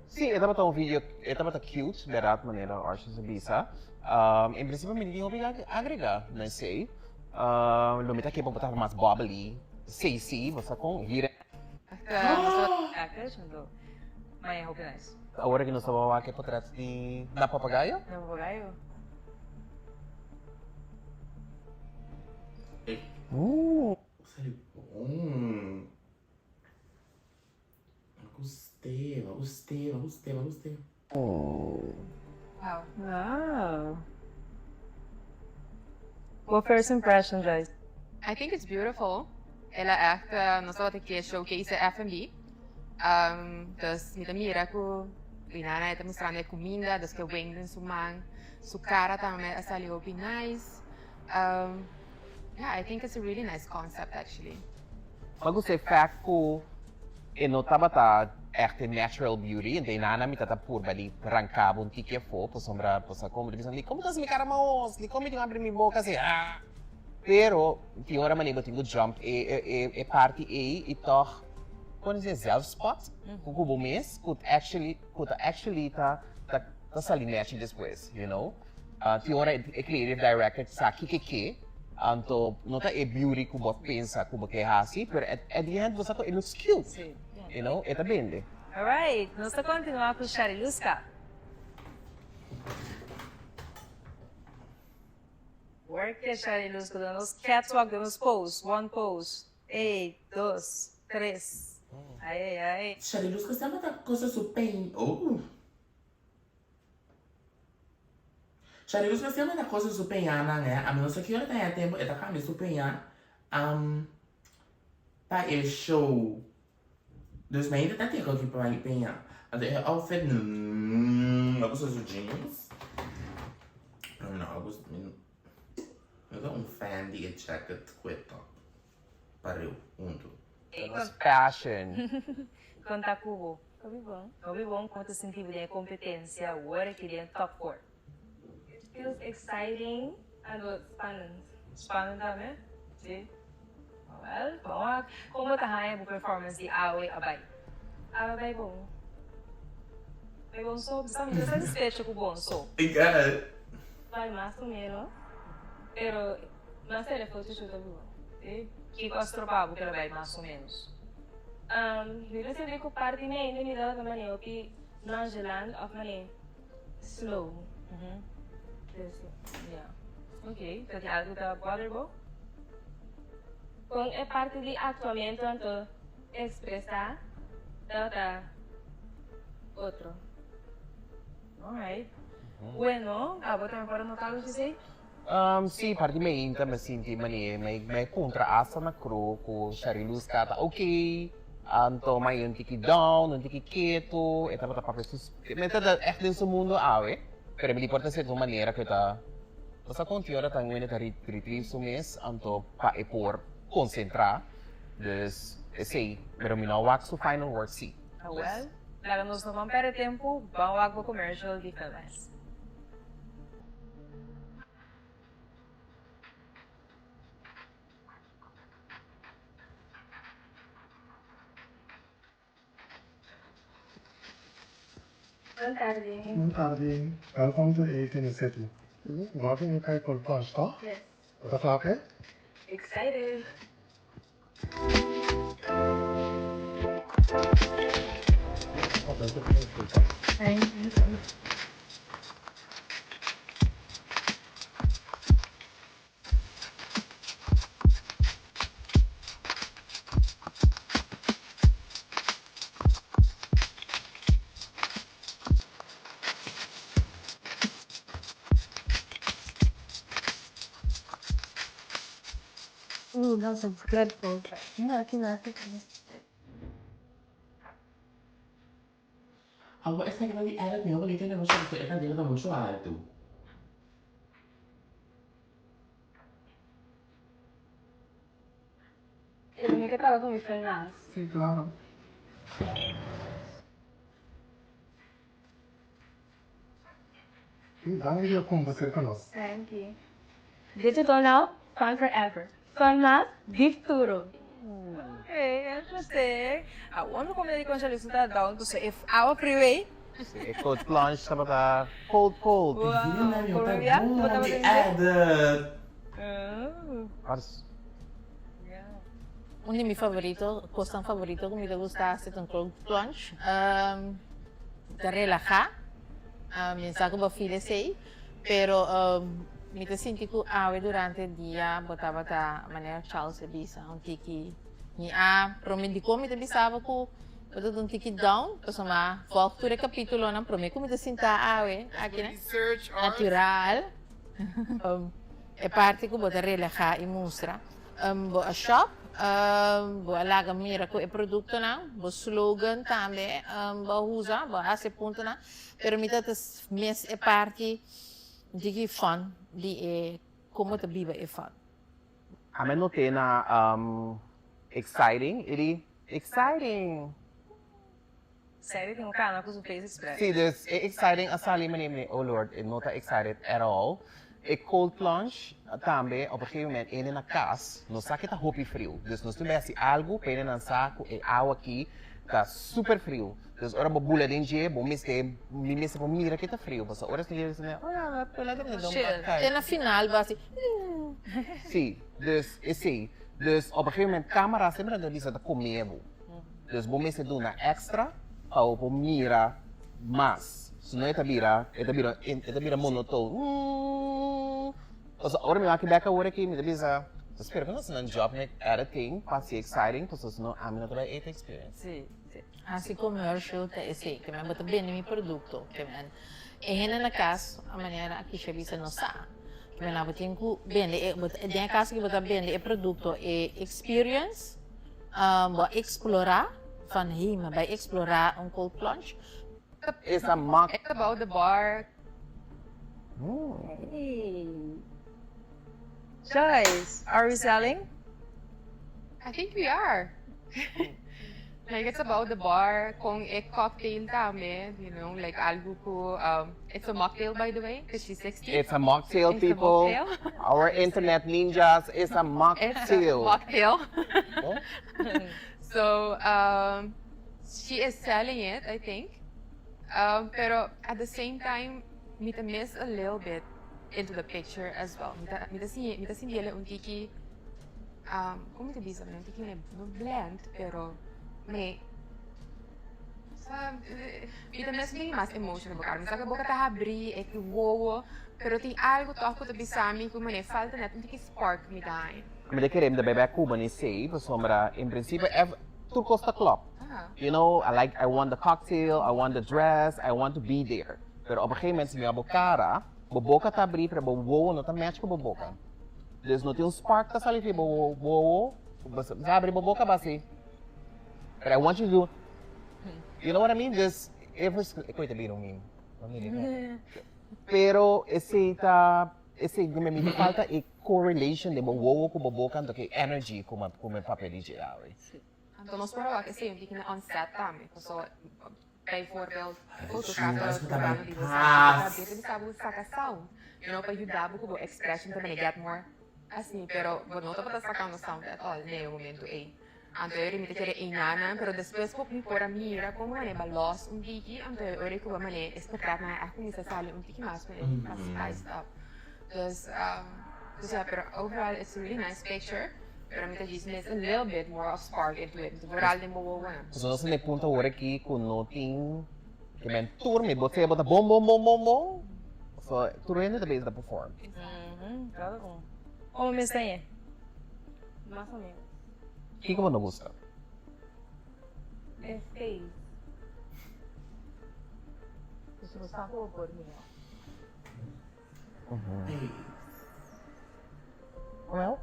Sí, e tabata un video, e tabata cute, berdad, manera Arshis a bisa. En principio mi no tin hopi di agrega na esey. Lo mi ta ke pa bo tabata mas bubbly. Sí, sí, bo sa con hier. Actors, anto maña hopi nice. Awor aki nos ta wak e potret di Na Papagayo. Na Papagayo. Ooh, sali bon. Gust'é, mi gust'é, mi gust'é, mi gust'é. Wow. Wow. Bo first impression, Joyce? I think it's beautiful. El a echt, nos tabata ke showcase e F&B. Dus mi ta mira ku Winana e ta mustrando e kuminda, dus ke wing den su man. Su kara tambe a sali hopi nice. Yeah, I think it's a really nice concept actually. Ma gusta e fact cu e no tabata echt e natural beauty, enta e nana mi tata purba di ranca bo un tiki afo pasobra bo sa como ta bisa li como ta haci mi cara mahos, li como mi tin abri mi boca asi ah pero tin ora manera bo tin cu jump e e parti ey y toch con esey zelfspot cu bo mes cu actually cu ta actually ta ta sali nechi despues you know. Tin ora e creative director sa kiko e ke, anto no ta e beauty ku bo pensa ku bo ke hasi, pero at the end bo sa ku e looks cute, you know, e ta bende. Alright, nos ta kontinuá ku Shariluska. Work e Shariluska den nos catwalk, den nos pose, one pose, ey, dos, tres, ay ay ay. Shariluska semper ta kosa su pein, oh. Sharius mester manda cos di su peñanan eh, ami no sa ki ora ta haya tempo e ta cambia su peña pa e show. Dus mi ainda ta teka aki pa e peña. Anto e outfit no gusta su jeans. Pero mi no gusta, mi no ta un fan di e jacket cu e top pareu hunto. Fashion. Con ta cu bo? Hopi bon. Hopi bon. Como ta sinti bo den e competencia awor aki den top 4? It feels exciting and spannend. Spannend tambe? Si. Well, bon wak. Como ta haya bo performance di awe a bay? Awe bay bon. Bay bon so? Bisa mi ta satisfecho cu bon so. Bay mas o menos, pero mas tere photoshoot a bon. Si. Kico a stropa bo cu el a bay mas o menos? Mi ta sinti ku parti mi ainda mi tabata manera hopi nonchalant of manera slow. Dus ya. Ok, ta tin algu ta bother bo? Kon e parti di aktuamentu anto ekspresá tabata otro. Alright. Bueno, abo tambe por a nota algu esei? Sí, parti mi ainda mi sinti manera mi puntra asta na kro ku Shariluz ka ta ok, anto mi un tiki down, un tiki ketu, e tabata papia su, mi ta ègt den su mundo awe, pero mi di por ta sierto manera ku e ta, bo sa kon tin ora ta wende ta retrieve su mes anto pa e por konsentrá, dus esei, pero mi no a wak su final word sí. Awel, laga nos no ban pèrdè tempu, ban wak bo commercial di Filmes. Bon tardi. Bon tardi. Welcome to 8 in the City. Bo a bini pa e cold plunge, toh? Yes. Bo ta kla p'e? Excited. Thank you. Ooh, that's a good photo. Awor esaki ta di edit mi hopi tene mucho pasobra e candela ta mucho alto. Mi ke traha ku mi Fernand. Si, claro. Danki di a cumpra cerca nos. Danki. Digital now, fun forever. Fun mas, di futuro. Okay, interesting. Awor mi comida di Concha Luz ta down pasobra e awa priwe. Si, e cold plunge tabata cold cold. Wow, Bo ta bon di edit. Un di mi favorito, cosnan favorito cu mi ta gusta haci ta un cold plunge. Ta relaha, mi sa cu bo feel esey, pero mi ta sinti cu awe durante e dia bo tabata manera Charles a bisa un tiki mi a prome dicon mi ta bisa bo cu bo ta un tiki down pasobra volg tur e capitulonan prome cu mi ta sinta awe aki natural e parti cu bo ta relaha y mustra. Bo a shop, bo a laga mira ku e produktonan, bo slogan tambe bo a usa, bo a hasi e puntonan, pero mi ta ta mis e parti diki fun di e komo ta biba e fun. Ami a noté na exciting, e di exciting! Seri tin un cana cu su face express. Sí, dus e exciting a sali mane mane, oh Lord, e no ta excited at all. E cold plunge tambe op een gegeven moment ene na cas, nos sa ke ta hopi friu, dus nos tin bai hasi algu pa ene nan sa ku e awa aki ta super friu. Dus ora bo bula den dje, bo mester, mi mester por mira ke ta friu, pasobra ora esnan yega oh ya, la ta don Te na final bo hasi. Sí, dus esei. Dus op een gegeven moment camera semper nan ta bisa ta come bo. Dus bo mester duna extra pa bo por mira mas. Si no e ta bira, e ta bira, e ta bira monotoon. Pasobra ora mi wak bek awor aki mi ta bisa, ta spera ku nos nan job met editing pa hasi exciting pasobra si no ami no ta bai ete experience. Sí, sí. Hasi commercial ta esei, ke men bo ta bende mi producto, ke men e hende na cas a manera a Kisha bisa no sa, ke men abo tin ku bende e, den e caso aki bo ta bende e producto e experience. Bo a explora van hey mi a bai explora un cold plunge. Esa mak. It's about the bar. Hey. Joyce, are we selling? I think we are. Like it's about the bar, con e cocktail tambe, you know, like algo cu, um, it's a mocktail by the way, because she's 60. It's a mocktail, It's a people. mocktail. Our internet ninjas, it's a It's a mocktail. mocktail. So, um, she is selling it, I think. Um, pero at the same time, mi ta miss a little bit into the picture as well. Mi ta, mi ta, si, mi ta sintiele un tiki, um, con mi ta bisa? Un tiki no bland, pero me, sa, mi ta miss un mas emotion na boca. Mi sa cu boca ta habri, e ki wowo, pero tin algo toch cu ta bisa mi cu mane falta net un tiki spark mi ta haña. Mi ta kere mi ta bay bay Cuba ni sei, pasobra en principio ev, tur cos ta klop. You know, I like, I want the cocktail, I want the dress, I want to be there. Pero op een gegeven moment si mi wak bo cara, bo boca ta abri pero bo wowo no ta match cu bo boca. Dus no tin un spark ta sali fi bo wowo, bo sa abri bo boca basi. But I want you to do, you know what I mean? Dus e vers, e koe ta bira un meme. Pero esey ta, esey mi ta falta e correlation den bo wowo cu bo boca anto cu e energy cu mi papia di dje awe. Anto nos por a wak esei un tiki na on set tambe, paso bijvoorbeeld fotografen programa di bo sa ta beta bisa bo saka sound, you know, pa yuda bo ku bo expression ta mane get more así, pero bo no tabata sakando sound at all na e momento ei. Anto e ora mi ta kere einanan, pero despues ku mi por a mira kon manera ba los un tiki, anto e ora ku ba manera e portretnan a kuminsá sali un tiki mas mas spiced up. Dus, dus ja, pero overall it's a really nice picture, pero mi ta djis miss a little bit more of spark into it, vooral den bo wowonan. Pasobra nos ta na e punto awor aki ku no tin ke men tur mi bo sea bo ta bon bon bon bon bon, so tur hende ta bezig ta perform. Komo mi sta ye? Mas o menos. Kiko bo no gusta? E face. Pues bo sa ku bo por mira. Well.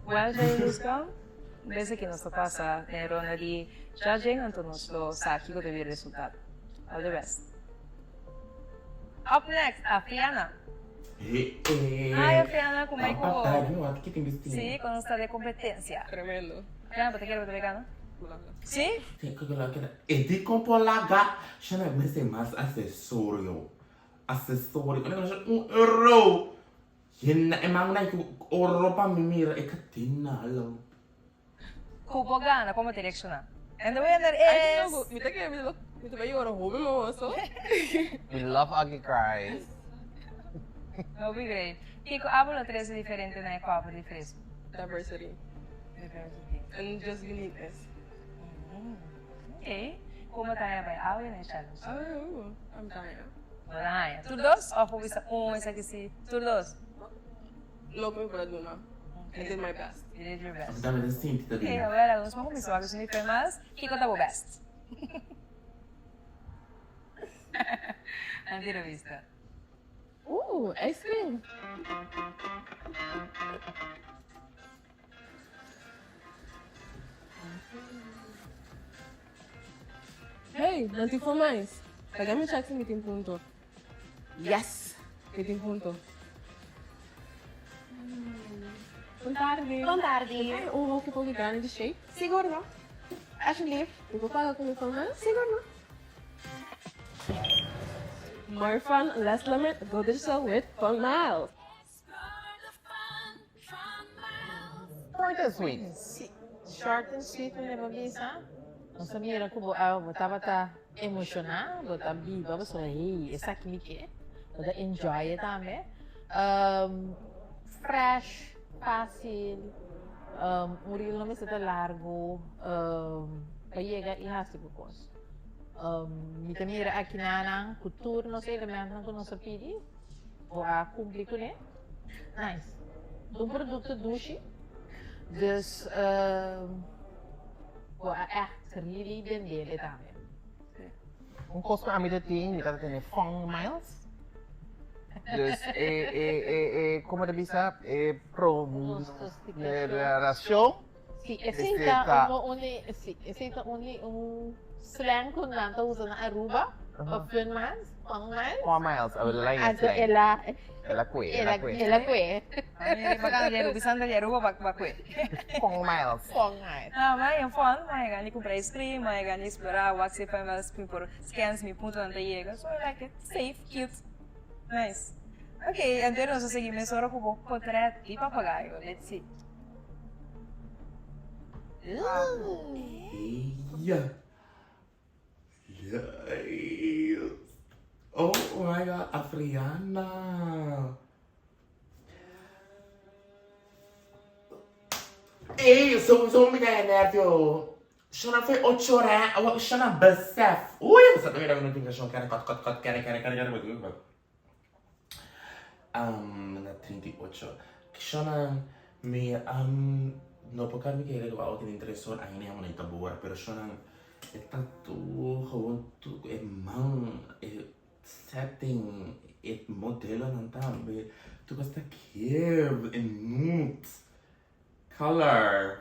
Well, Jayluska, bes aki nos ta pasa den e ronda di judging, anto nos lo sa kiko ta bira resultado. All the best. Up next, Afriana. Hi Afriana, ku mai ku bo? Si, kon nos ta den kompetensia. Tremendo. Afriana, bo ta kere bo ta bay gana? Si? E di kon por laga, shana mester mas asesorio. Asesorio, un euro. Yena e man nai ku oro pa mi mira e katina hallo. Ku bo gana komo ta reakshoná? And the winner is. Mi ta kere mi ta bai yora hopi moso. We love ugly cries. Hopi great. Kiko abo lo trese diferente na e cover di Fresco? Diversity. Diversity. And just uniqueness. Ok. Komo ta haña bai awe na e challenge? Oh, I'm dying. Bo ta haña tur dos of bo bisa un esaki si tur dos? Loke mi por a duna. I did my best. You did your best. Dame den sinti ta Ok, bini. awor nos por kuminsá wak esun di Fermas. Kiko ta bo best? Nan tira bista. Ooh, ice cream. Hey, nan tin for mais. Laga mi check si mi tin punto. Yes! Mi tin punto. Bon tardi. Bon tardi. Hey, un hoki poki grandi di shake? Sigur no. Alsjeblieft. Mi por paga cu mi for mais? Sigur no. More fun, less limit, go digital with Fun Miles. Short and sweet. Si, short and sweet mi por bisa. Nos a mira ku bo a bo tabata emoshoná, bo ta biba pasobra hey, esaki mi ke. Bo ta enjoy e tambe. Fresh, fásil, un reel no mester ta largu pa yega i hasi bo kos. Mi ta mira akinanan ku tur nos elementonan ku nos a pidi. Bo a cumpli cune. Nice. Un producto dushi. Dus bo a echt really bendele tambe. Un cos cu ami ta tin, mi ta tene fun miles. Dus e e e e como ta bisa e pronunciacion. Si, esey ta un si, esey ta un di un slang ku nan ta usa na Aruba pa fun miles, fun miles. Fun miles, a la Anto slang. el a El a kue, el a kue. El a kue. Bacana di Aruba, bisando di Aruba ba ba kue. Fun miles. Fun miles. No, ma e fun, ma e gana di kumpra ice cream, ma e gana di explora, wak si fun miles mi por scan si mi puntonan ta yega. So I like it, safe, cute, nice. Ok, anto nos a sigui mesora ku bo potret di papagayo, let's see. Yeah. Yes. Oh my god, Afriana. Ey, so so mi kaya nervio. Shona foi ocho ora, shona besef. Ui, você também deve não tinha shona kere kot kot kot kere kere kere kere. Um, na 38. Shona mi um, no por mi kere ku awo tin tres or ainda amo na bora, pero shona e tattoo gewoon tu e man e setting e modelonan tambe tur kos ta cute e nude color.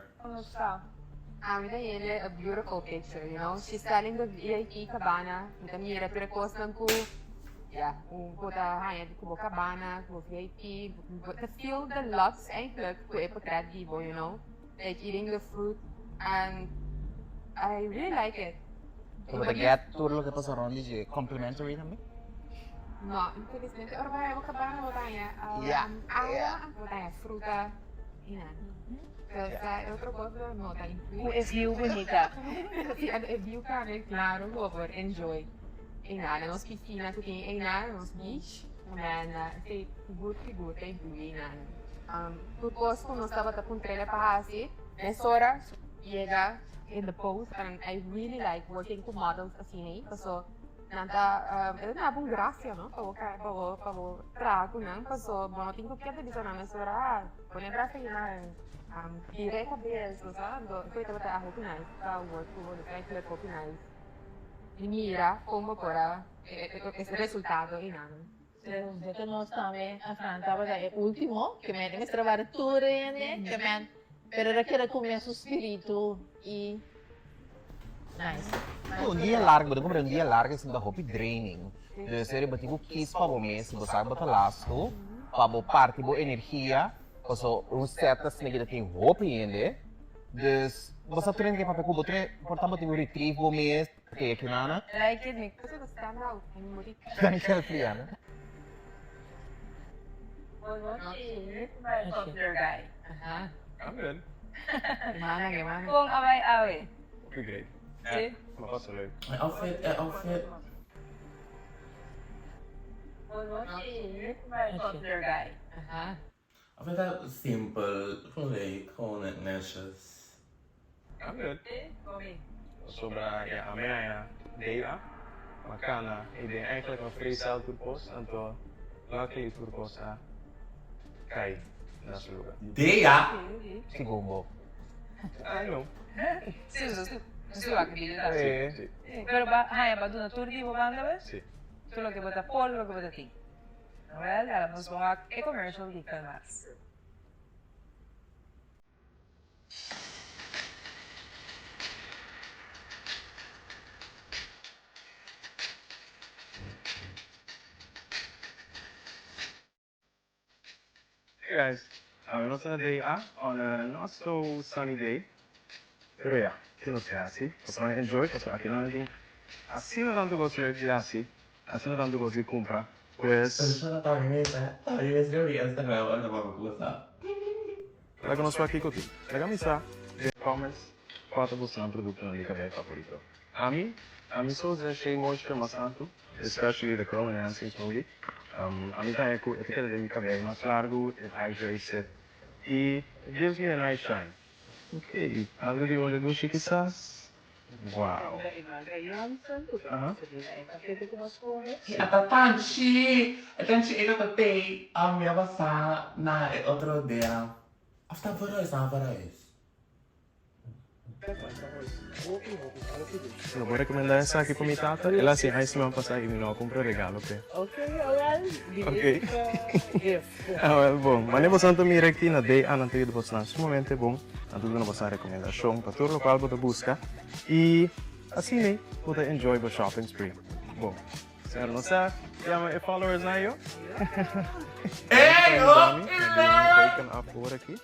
Ami ta yende a beautiful picture, you know. She's selling the VIP cabana. Mi ta mira tur e cosnan cu, ya, cu bo ta haña cu bo cabana, cu bo VIP. Bo ta feel the luxe eigenlijk cu e portret di bo, you know. Like eating the fruit and I really like it. So bo ta get tur loke pasa rond di dje complimentary tambe? No, infelizmente ora bo haña bo cabana bo ta haña Ya, awa, ya. bo ta haña fruta y nan. Sa e otro cos lo no ta inclui. Cu e view bunita. Si, anto e view tambe claro bo por enjoy einan. Na nos piscina cu tin einan, nos beach, men esey sigur sigur ta inclui einan. Tur cos cu nos tabata puntrele pa haci, mesora yega in the post and I really like working cu models asina paso Nan ta e ta duna bo un gracia no pa bo pa bo pa bo traha ku nan paso bo no tin ku keda bisa nan mesora ah pone brasa aki nan tira e kabes bo sa anto esei tabata algo hopi nice pa work ku bo ta click hopi nice di mira kon bo por a e resultado einan. Desde nos tambe a Fran tabata e ultimo ke men e mester a wara tur hende ke men pero era keda ku mesun spiritu i nice. Un dia largo, bo ta kumpra un dia largo esei ta hopi draining. Dus eri bo tin ku kis pa bo mes, si bo sa ku bo ta lastu, pa bo parti bo energia, paso un set asina ki ta tin hopi hende, dus bo sa tur hende ke papia ku bo, tur por ta bo tin ku retrieve bo mes. Oké, aki nana. Like it, mi. Eso ta stand out. Mi muri. Dankjewel Friana. Bon nochi, my popular guy. Aha. I'm good. Mana ke mana. Kon a bai awe? Hopi great. Si? Mi a pasa leuk. E outfit, e outfit. Bon nochi, my popular guy. Aha. Outfit ta simpel, gewoon leuk, gewoon netjes. I'm good. Pasobra ya ami aña day a ma cana y den eigenlijk ma freestyle tur cos anto luckily tur cos a cay na su lugar. Day a? Segun bo. I know. Si, su wak video ta. Si. Pero ba haña ba duna tur di bo banda pues? Si. Tur loke bo ta por, loke bo ta tin. Well, laga nos bon wak e commercial di Kalmas. Hey guys, awe nos ta na day A on a not so sunny day, pero ya, ki nos ke hasi? Nos ta enjoy pasobra aki nan tin asina tantu kos leuk di hasi, asina tantu kos di kumpra, pues. Laga nos wak kiko tin. Laga mi sa den comments kua ta bosonan produktonan di kabei favorito. Ami, ami so usa Shea Moisture mas tantu, especially the curl enhancing smoothie. Ami ta haña ku e ta keda den mi kabei mas largu, it hydrates it i it gives me a nice shine. Ok, algu di olia dushi kisas? Wow. Ata tanchi, e tanchi e ta tei ami a basa na e otro dia. Of ta vooruit, na vooruit. Lo por recomenda esaki pa mi tata? El a haci ay siman pasa y mi no a cumpra regalo p'e. Ok, awel, Ok. Awel bon. Mane boso ta mira aki na day anan ta yuda bosonan sumamente bon. Nan ta duna bosonan recomendacion pa tur locual bo ta busca y asina bo ta enjoy bo shopping spree. Bon. Señor no sa yama e followers nan yo. Ey, hopi leuk! Up aki.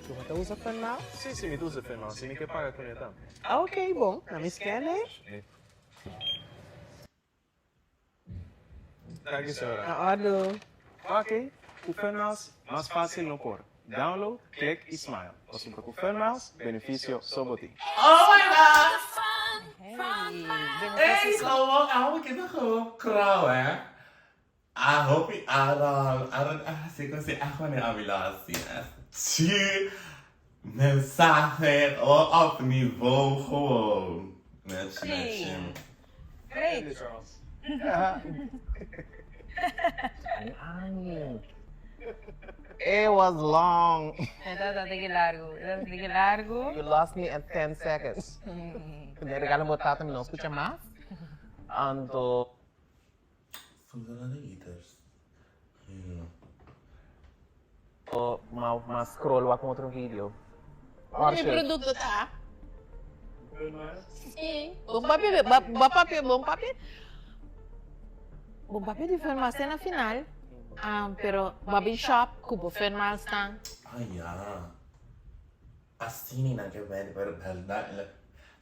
Bo ta usa Finmouse? Si, si, mi ta usa Finmouse. Si mi ke paga ku ne tambe. Ok, bon. Na mi scan e. Danki, señora. Na ordu. Ok, ku Finmouse mas fácil no por. Download, click y smile. Pasobra ku Finmouse, benefisio so bo tin. Oh my god! Ey, gewoon, amo kita gewoon krou, hè. A hopi Aaron, Aaron a hasi ku si a hone a mi lo hasi chi mensahe o op nivo gewoon. Nechi nechi. Great. It was long. E tabata tiki largu. E tabata tiki largu. You lost me at ten seconds. Den regalo bo tata mi no skucha mas. Anto. Funciona de Eaters. O ma ma scroll wak un otro video. Mi producto ta. Sí. Bon papia, ba papia, bon papia. Bon papia di farmacia na final. Um, pero ba bin shop ku bo firma staan. Ah ja. Asina nan ke wende pero berdad el a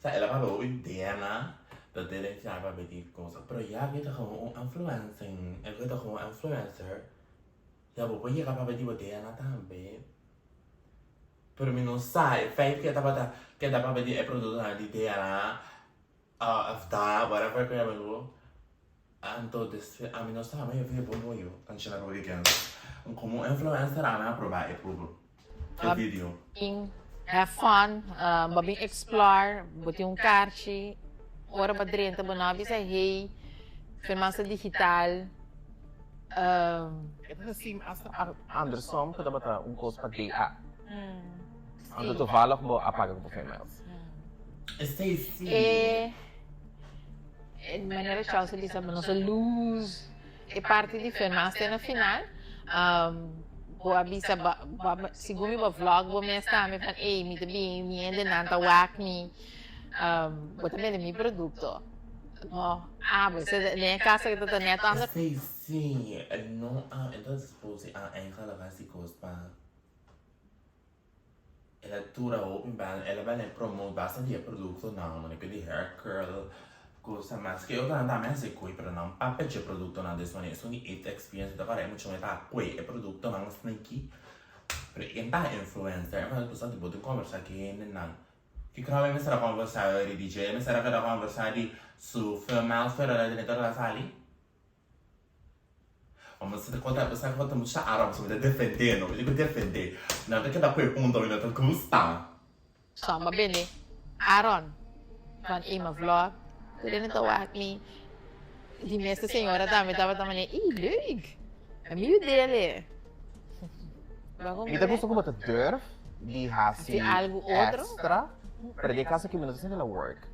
sa el a papia hopi idea dat den e final papia di cosa pero ya ke ta gewoon un influencing el ke ta gewoon influencer. Ya bo por yega papia di bo DNA tambe. Pero mi no sa e feit ku e tabata keda papia di e produktonan di DNA of da whatever ku yama bo. Anto despues ami no sa mi a bon bon yo anshina ku weekend. Komo influencer ami a proba e e video. Have fun, bo bin explore, bo tin un karchi, ora bo drenta bo no a bisa hey, firmansa digital. E ta seem hasta andersom ku tabata un kos pa DA. Anto toevallig bo a paga ku bo females. Esei si. E manera Charles a bisa bo no sa lose e parti di firmas te na final. Bo a bisa segun mi bo vlog bo mes tambe van ey mi ta bin mi hendenan ta wak mi. Bo ta bende mi produkto. No, abo, den e kaso aki ta ta net ander. Esei si, no a, entonces pose a eigenlijk hasi kos pa el a dura hopi ban, el a bini promote basta di e produktonan, manera di hair curl, kosa mas ke otronan tambe hasi koe pero nan papia dje produktonan des manera esun di it experience ta para e mucha muher ta koe e produktonan sneaky pero e ta influencer, e bo tin kombersa ku hendenan. Kiko e mester a conversa ori di dje? E mester a keda conversa di su female pero el a tene tur a sali? O mester ta conta bo sa cu ta mucha Arab so mi ta defende no mi tin cu defende nan ta keda cu e punto mi no ta gusta. Samba bende Aaron van Ema vlog tur hende ta wak mi di mes e señora tambe tabata manera ey leuk mi yu dele. Mi ta gusta ku bo ta durf di hasi extra, pero den e kaso aki mi no ta sinti el a work.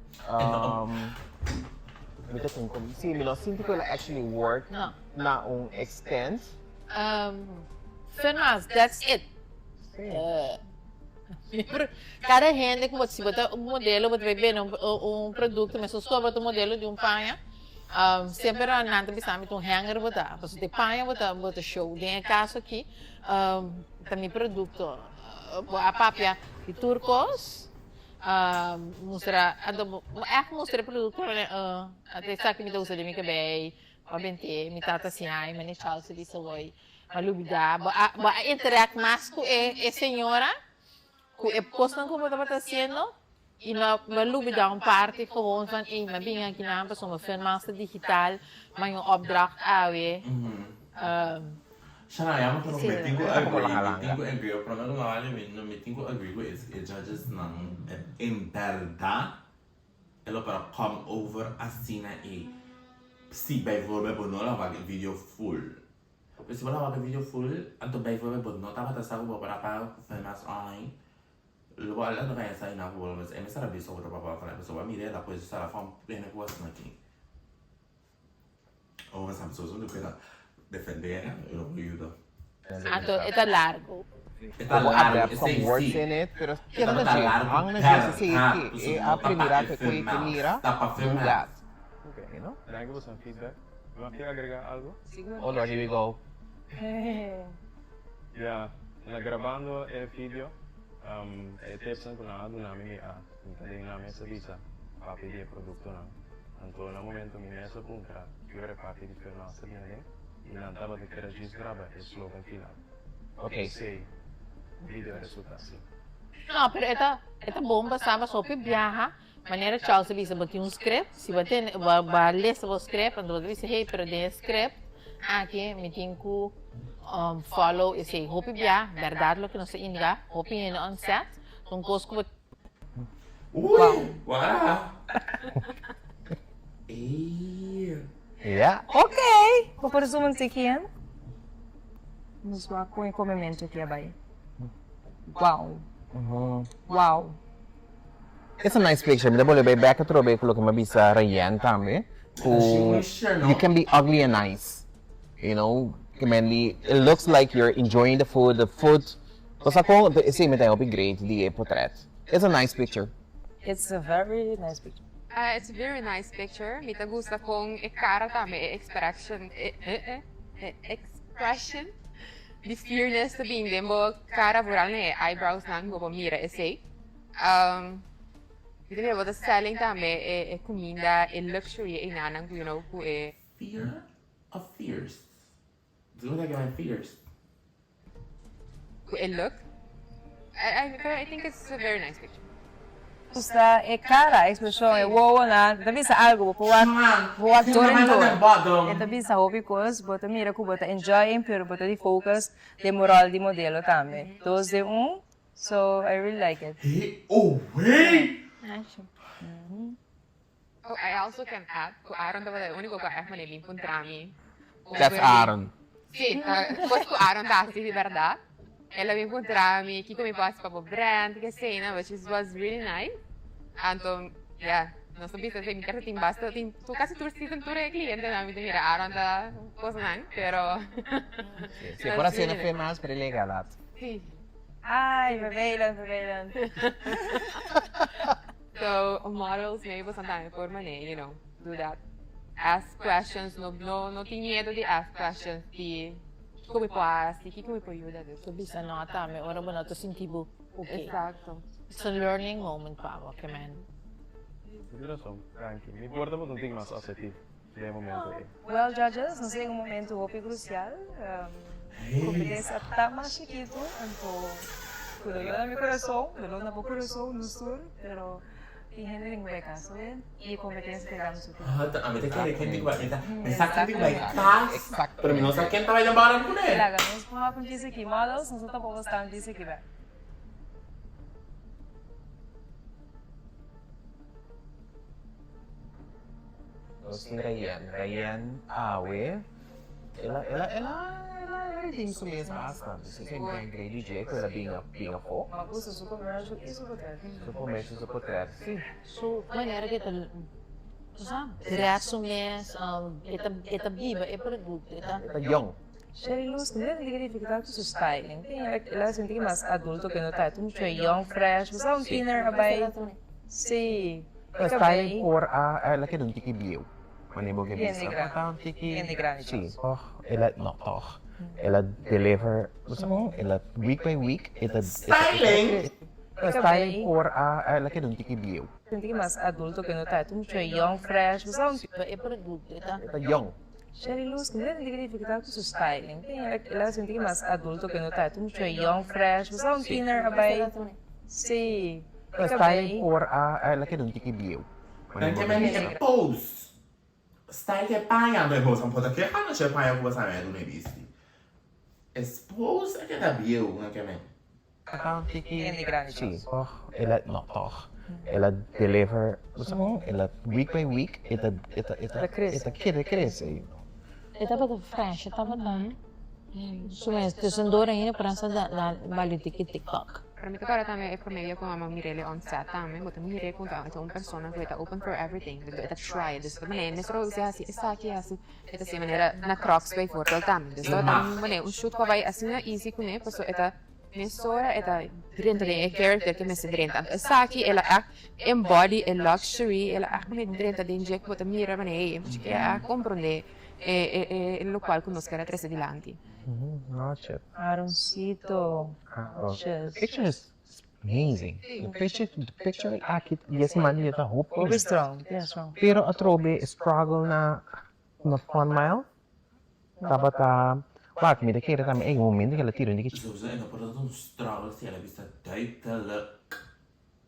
Mi ta tin ku, si, mi no sinti ku el a actually work na un extent. Fernaz, that's it. Kada hende ku bo, si bo ta un modelo, bo ta bai bende un produkto, mesun stor bo ta un modelo di un paña. Semper nan ta bisa mi ta un hanger bo ta, pasobra ta e paña bo ta bo ta show. Den e kaso aki ta mi produkto. Bo a papia di tur kos, mustra anto bo ègt mustra e produkto ata esaki mi ta usa den mi kabei, bo a bent'é, mi tata siña mi manera Charles a bisa hoy, bo a lubidá, bo a bo a interact mas ku e e señora ku e kosnan ku bo tabata hasiendo. I no a lubida un parti gewoon van ey mi a bin aki nan pasobra mi firma's ta digital, mi a un opdracht awe. Shana, ya mi kono mi tin ku agree, mi tin ku agree, e prome ku mi a wak mi no mi tin ku agree ku e judges nan en berdad e lo por a come over asina ey si bijvoorbeeld bo no la wak e video full. Pero si bo la wak e video full anto bijvoorbeeld bo no tabata sa ku bo por a paga ku firma's online. Lo bo a no sa ina ku bo e mester a bisa otro papa fala pasobra bo a mira el a pues sara fa un pena ku asina aki. Ora sa so so keda defende e lo por yuda. Anto e ta largo. E ta Bo largo adapt some esei words si. in it, pero E keda tabata na dje. largo Hang na dje pero si ha ki pasobra e no a ta pa primira e ke ku e ke firma's mira, ta pa do firma's. that. Okay. You know? Danki pa boso feedback. Bo kier agrega algo? Oh Lord, here we go. Ya, na grabando e video, e tipsnan ku nan a duna mi, mi a sinta den nan mes a bisa papia di e produktonan. Anto na momento mi mes a puntra ki ora e parti di Fernand ta bini aden i nan tabata kere djis graba e slogan final. P'esei video a resulta asina. No, pero e ta e ta bon pa sa pasobra hopi biaha manera Charles a bisa bo tin un script si bo tene bo a lesa bo script anto bo ta bisa hey pero den e script aki mi tin ku follow esei hopi bia berdad loke nos ta indica hopi hende on set ta un kos ku bo Uy! Wara! Ey! Yeah. Ok! Bo por zoom un tiki in? Nos wak con e comemento aki a bay. Wow! Wow! It's a nice picture. Mi ta bolbe bay back atrobe cu loke mi a bisa Rayen tambe, cu you can be ugly and nice, you know, ke men di it looks like you're enjoying the food, the food, bo sa con, esey mi ta hopi great di e potret. It's a nice picture. It's a very nice picture. It's a very nice picture. Mi ta gusta con e cara tambe, e expression, e expression di fierce ta bin den bo cara, vooral na e eyebrows nan cu bo por mira esey. Mi ta mira bo ta selling tambe e cuminda, e luxury einanan cu you know cu e. Fear of fierce. Bo ta keda fierce. Ku e look. I, I, I think it's a very nice picture. Gusta e cara, expresion, e wowonan, ta bisa algo, bo por wak, bo wak door en door. E ta bisa hopi cos, bo ta mira cu bo ta enjoying, pero bo ta di focus den bo rol di modelo tambe. Dos den un, so I really like it. He oh wey! Oh, I also can add cu Aaron tabata e unico cu a echt manera bin puntra mi. That's Aaron. Si, cos cu Aaron ta haci di berdad. El a bin puntra mi kico mi por haci pa bo brand, ke esena, which is was really nice. Anto, yeah, nos ta bisa mi kier ta tin basta, tin casi tur season tur e clientenan mi ta mira Aaron ta cosnan, pero. Si e por haci na fe mas, pero e lega laat. Si. Ay, vervelend, vervelend. So models maybe boso tambe por mane you know do that ask questions no no no tin miedo di ask questions di kiko mi por hasi kiko mi por yuda dus. Bo bisa no tambe ora bo no ta sinti bo ok. Exacto. It's a learning moment pa bo ke men. Bo tin rason, danki. Mi por tabata un tin mas asertivo den e momento ei. Well judges, nos yega un momento hopi crucial. Competencia ta mas chikitu, anto cu dolor na mi corazon, dolor na bo corazon, nos tur, pero tin hende den weka, so y e competencia ta yegando su final. Ami ta kere ken di cu bai, mi sa ken di cu bai cas, pero mi no sa ken ta bai den bottom cune. Laga nos por haci un chiste aki, models, nos no tampoco sta un chiste aki bek. Nos tin Rayen. Rayen awe, el a, el a, el a, el a redeem su mes basta. Dus esei mi ta grei di dje ku el a bin bin afó. Ma gusta su commercial i su potret. Su commercial, su potret, si. Su manera ku e ta, bo sa, dress su mes, e ta, e ta biba e producto, e ta. E ta yong. Sherry Luz tambe tin dificultad cu su styling. Tin el a sinti mas adulto que no ta. E ta mucho young, fresh. Bo sa un tiener a bay. Si. E styling por a el a keda un tiki bieu. Wanneer bo ke bisa. Por ta un tiki. Hende grandi. Si. Toch el a, no toch. El a deliver, bo sa con? El a week by week e ta. Styling! E styling por a el a keda un tiki bieu. Sinti mas adulto que no ta. E ta mucho young, fresh. Bo sa un. E producto e ta. E ta young. Sherry Luz tambe tin dificultad cu su styling. Tin el a sinti mas adulto que no ta. E ta mucho young, fresh. Bo sa un tiener a bay. Si. E styling por a el a keda un tiki bieu. Dan ke men e post. Style ke paña anto e post por ta keha no che paña ku bo sa men duna e bisti. E post a keda bieu nan ke men. Si, toch el a, no toch, el a deliver, bo sa kon, el a week by week e ta, e ta, e ta, e ta kere krese, you know. E tabata fresh, e tabata su mes tussendoor ainda por a da bali tiki tiktok. Pero mi ta kòrda tambe e promé bia ku mama mir'é on set tambe, bo ta mir'é ku ta un persona ku e ta open for everything, e ta try, dus ta manera mesora bo bisa hasi esaki hasi E ta hasi manera na Crocs bijvoorbeeld tambe. Dus tabata un manera, un shoot ku a bai asina easy kuné pasobra e ta mesora e ta drenta den e character ku e mester drenta. Anto esaki el a ègt embody e luxury, el a ègt pone drenta den dje ku bo ta mira manera ey e mucha ke a komprondé e e lokual ku nos ker a trese dilanti. Noche. Aaroncito. Aaron. Picture is Amazing. The picture, the picture aki di e siman di ta hopi. Hopi strong, yeah strong. Pero atrobe e struggle na na Fun Mile tabata wak mi ta kere tambe ey momento ku el a tira un diki. Sowieso e no por tabata un struggle si el a bisa duidelijk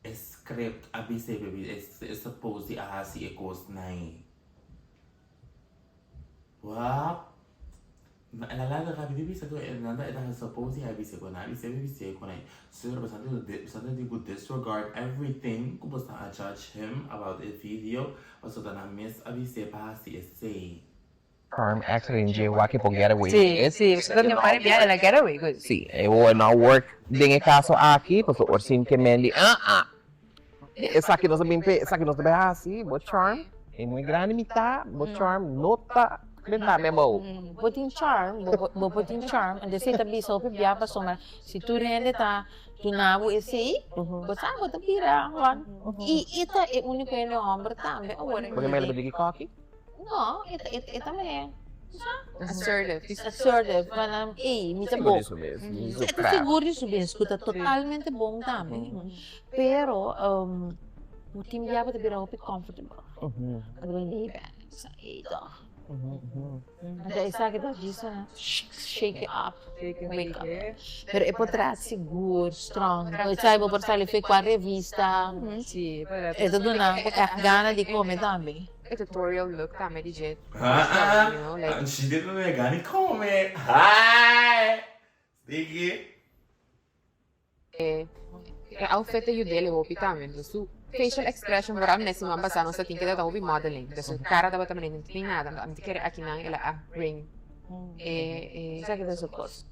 e script a bisa e baby e suppose di a hasi e kosnan ey. Wap. Ma el a laga Gaby di bisa ku e nan ta e ta suppose di a bisa ku nan a bisa e bisa ku nan. Sir bo sa di ku disregard everything ku bo sta a judge him about e video pasobra ta nan mes a bis'é pa hasi esei. Charm accident dje wak e por get away with it. Si, si, ta pare bia el a get away with. Si, e wou no work den e kaso aki pasobra or sinti men di ah ah esaki nos a bin p'e esaki nos ta bai hasi bo charm e muy grandi mi ta bo charm no ta Benta me bou. Bo tin charm, bo por tin charm, anto esei ta bisa hopi bia pasobra si tur hende ta duna bo esei, bo sa bo ta bira wan. I e ta e uniko hende homber tambe awor. Bo ke mele bo diki koki? No, e ta e ta mele, bo sa? Assertive. Assertive, mana ey mi ta Sigur bon. di su mes, su E ta craft. sigur di su mes ku ta totalmente bon tambe, pero bo tin bia bo ta bira hopi comfortable. Ando bo hende, ey bè, sa ey toch. Anto esaki ta djis a shake it up, wake up. Pero e por traha sigur, strong. Esaki bo por sali fe kua revista. E ta duna bo ègt gana di kome tambe. E tutorial look tambe di dje. Ah ah, she didn't know gana di kome. Hi! Stinky. E outfit ta yud'el hopi tambe. Entonces su facial expression vooral mes siman pasa nos ta tin keda ta hopi modeling. Entonces su cara tabata manera no tin nada. Entonces ami ta kere akinan el a bring e. Esaki ta su cos.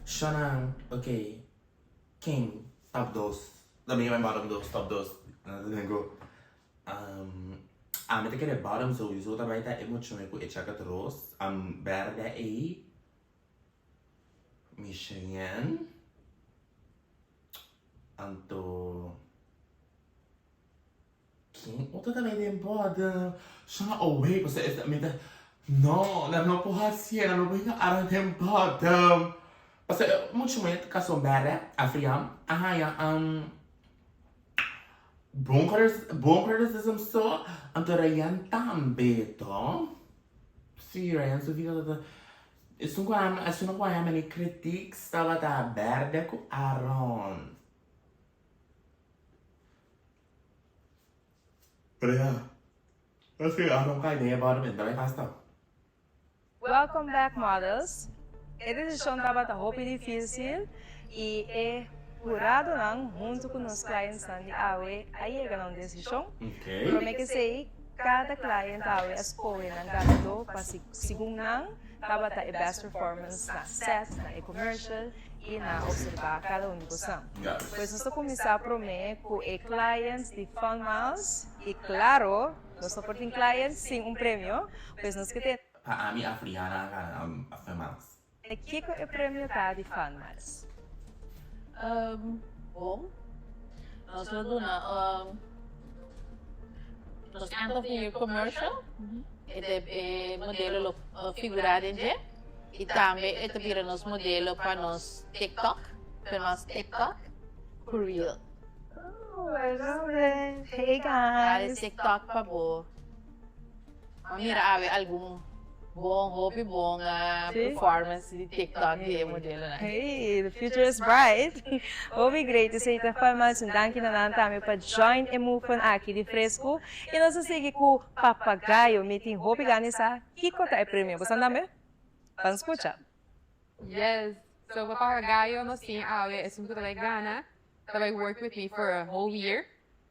Shonan, ok, ken top dos? Lo mi bottom dos, top dos. Ami ta kere bottom sowieso ta bai ta e muchanan ku e chaket ros berde ei mi Cheyenne anto ken otro ta bai den bottom shana oh wait pasobra e mi ta no nan no por hasié nan no por hinka Aaron den bottom pasobra e muchanan ta kason berde afrian a haña. Bon criticism so, anto Rayan tambe to. Si, Rayan su vida tabata, esun ku a, esun ku a many critiques tabata berde ku Aaron. Pero ya, paske Aaron kai den e bottom en ta bai basta. Welcome back models. E decision tabata hopi dificil y e huradonan hunto cu nos clientsnan di awe a yega na un decision. Prome kesey cada client awe a scoge nan ganador pa segun nan tabata e best performance na set, na e commercial y na observa cada un di bosan. Pues nos ta cuminsa prome cu e clients di Fun Miles y claro, Nos no por tin client sin un premio, pues nos ke tene. Pa ami Afriana a gana a Fun Miles. Kiko e premio ta di Fun Miles? Bon, nos lo duna nos end of the year commercial, e ta e modelo lo figura den dje y tambe e ta bira nos modelo pa nos TikTok, Fun Miles TikTok ku reel. Oh, I love it. Hey guys. Dale TikTok pa bo. Ma mira awe algun bon, hopi bon performance di TikTok di e modelonan. Hey, the future is bright. Hopi great esei ta Fun Un danki na nan tambe pa join e movement aki di Fresco. Y nos ta sigui cu Papagayo. Mi tin hopi gana di sa kico ta e premio. Bosan tambe? Ban scucha. Yes, so pa Papagayo nos tin awe esun cu ta bay gana. Ta bay work with me for a whole year.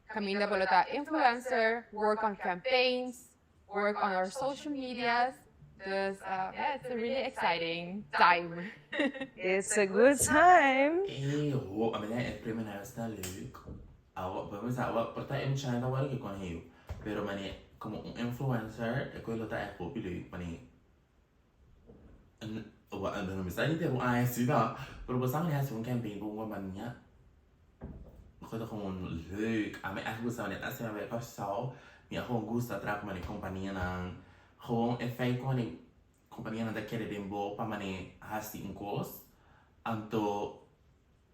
Caminda bo lo ta influencer, work on campaigns, work on our social medias. Dus yeah, it's a really exciting time. It's a good time. Ey ho, a mi e premio na esta leuk. Awa, bo bisa awa, por ta em China wari ke kon heu. Pero mane, como un influencer, e koe lo ta echt hopi leuk, mane. No mi sa henter un aña asina, pero bo sa manera hasi un campaign pa un compania, cu ta gewoon leuk. Ami echt gusta manera asina mi bai Kòrsou, mi a gewoon gusta traha ku manera companianan, gewoon e feit ku manera companianan ta kere den bo pa manera hasi un kos, anto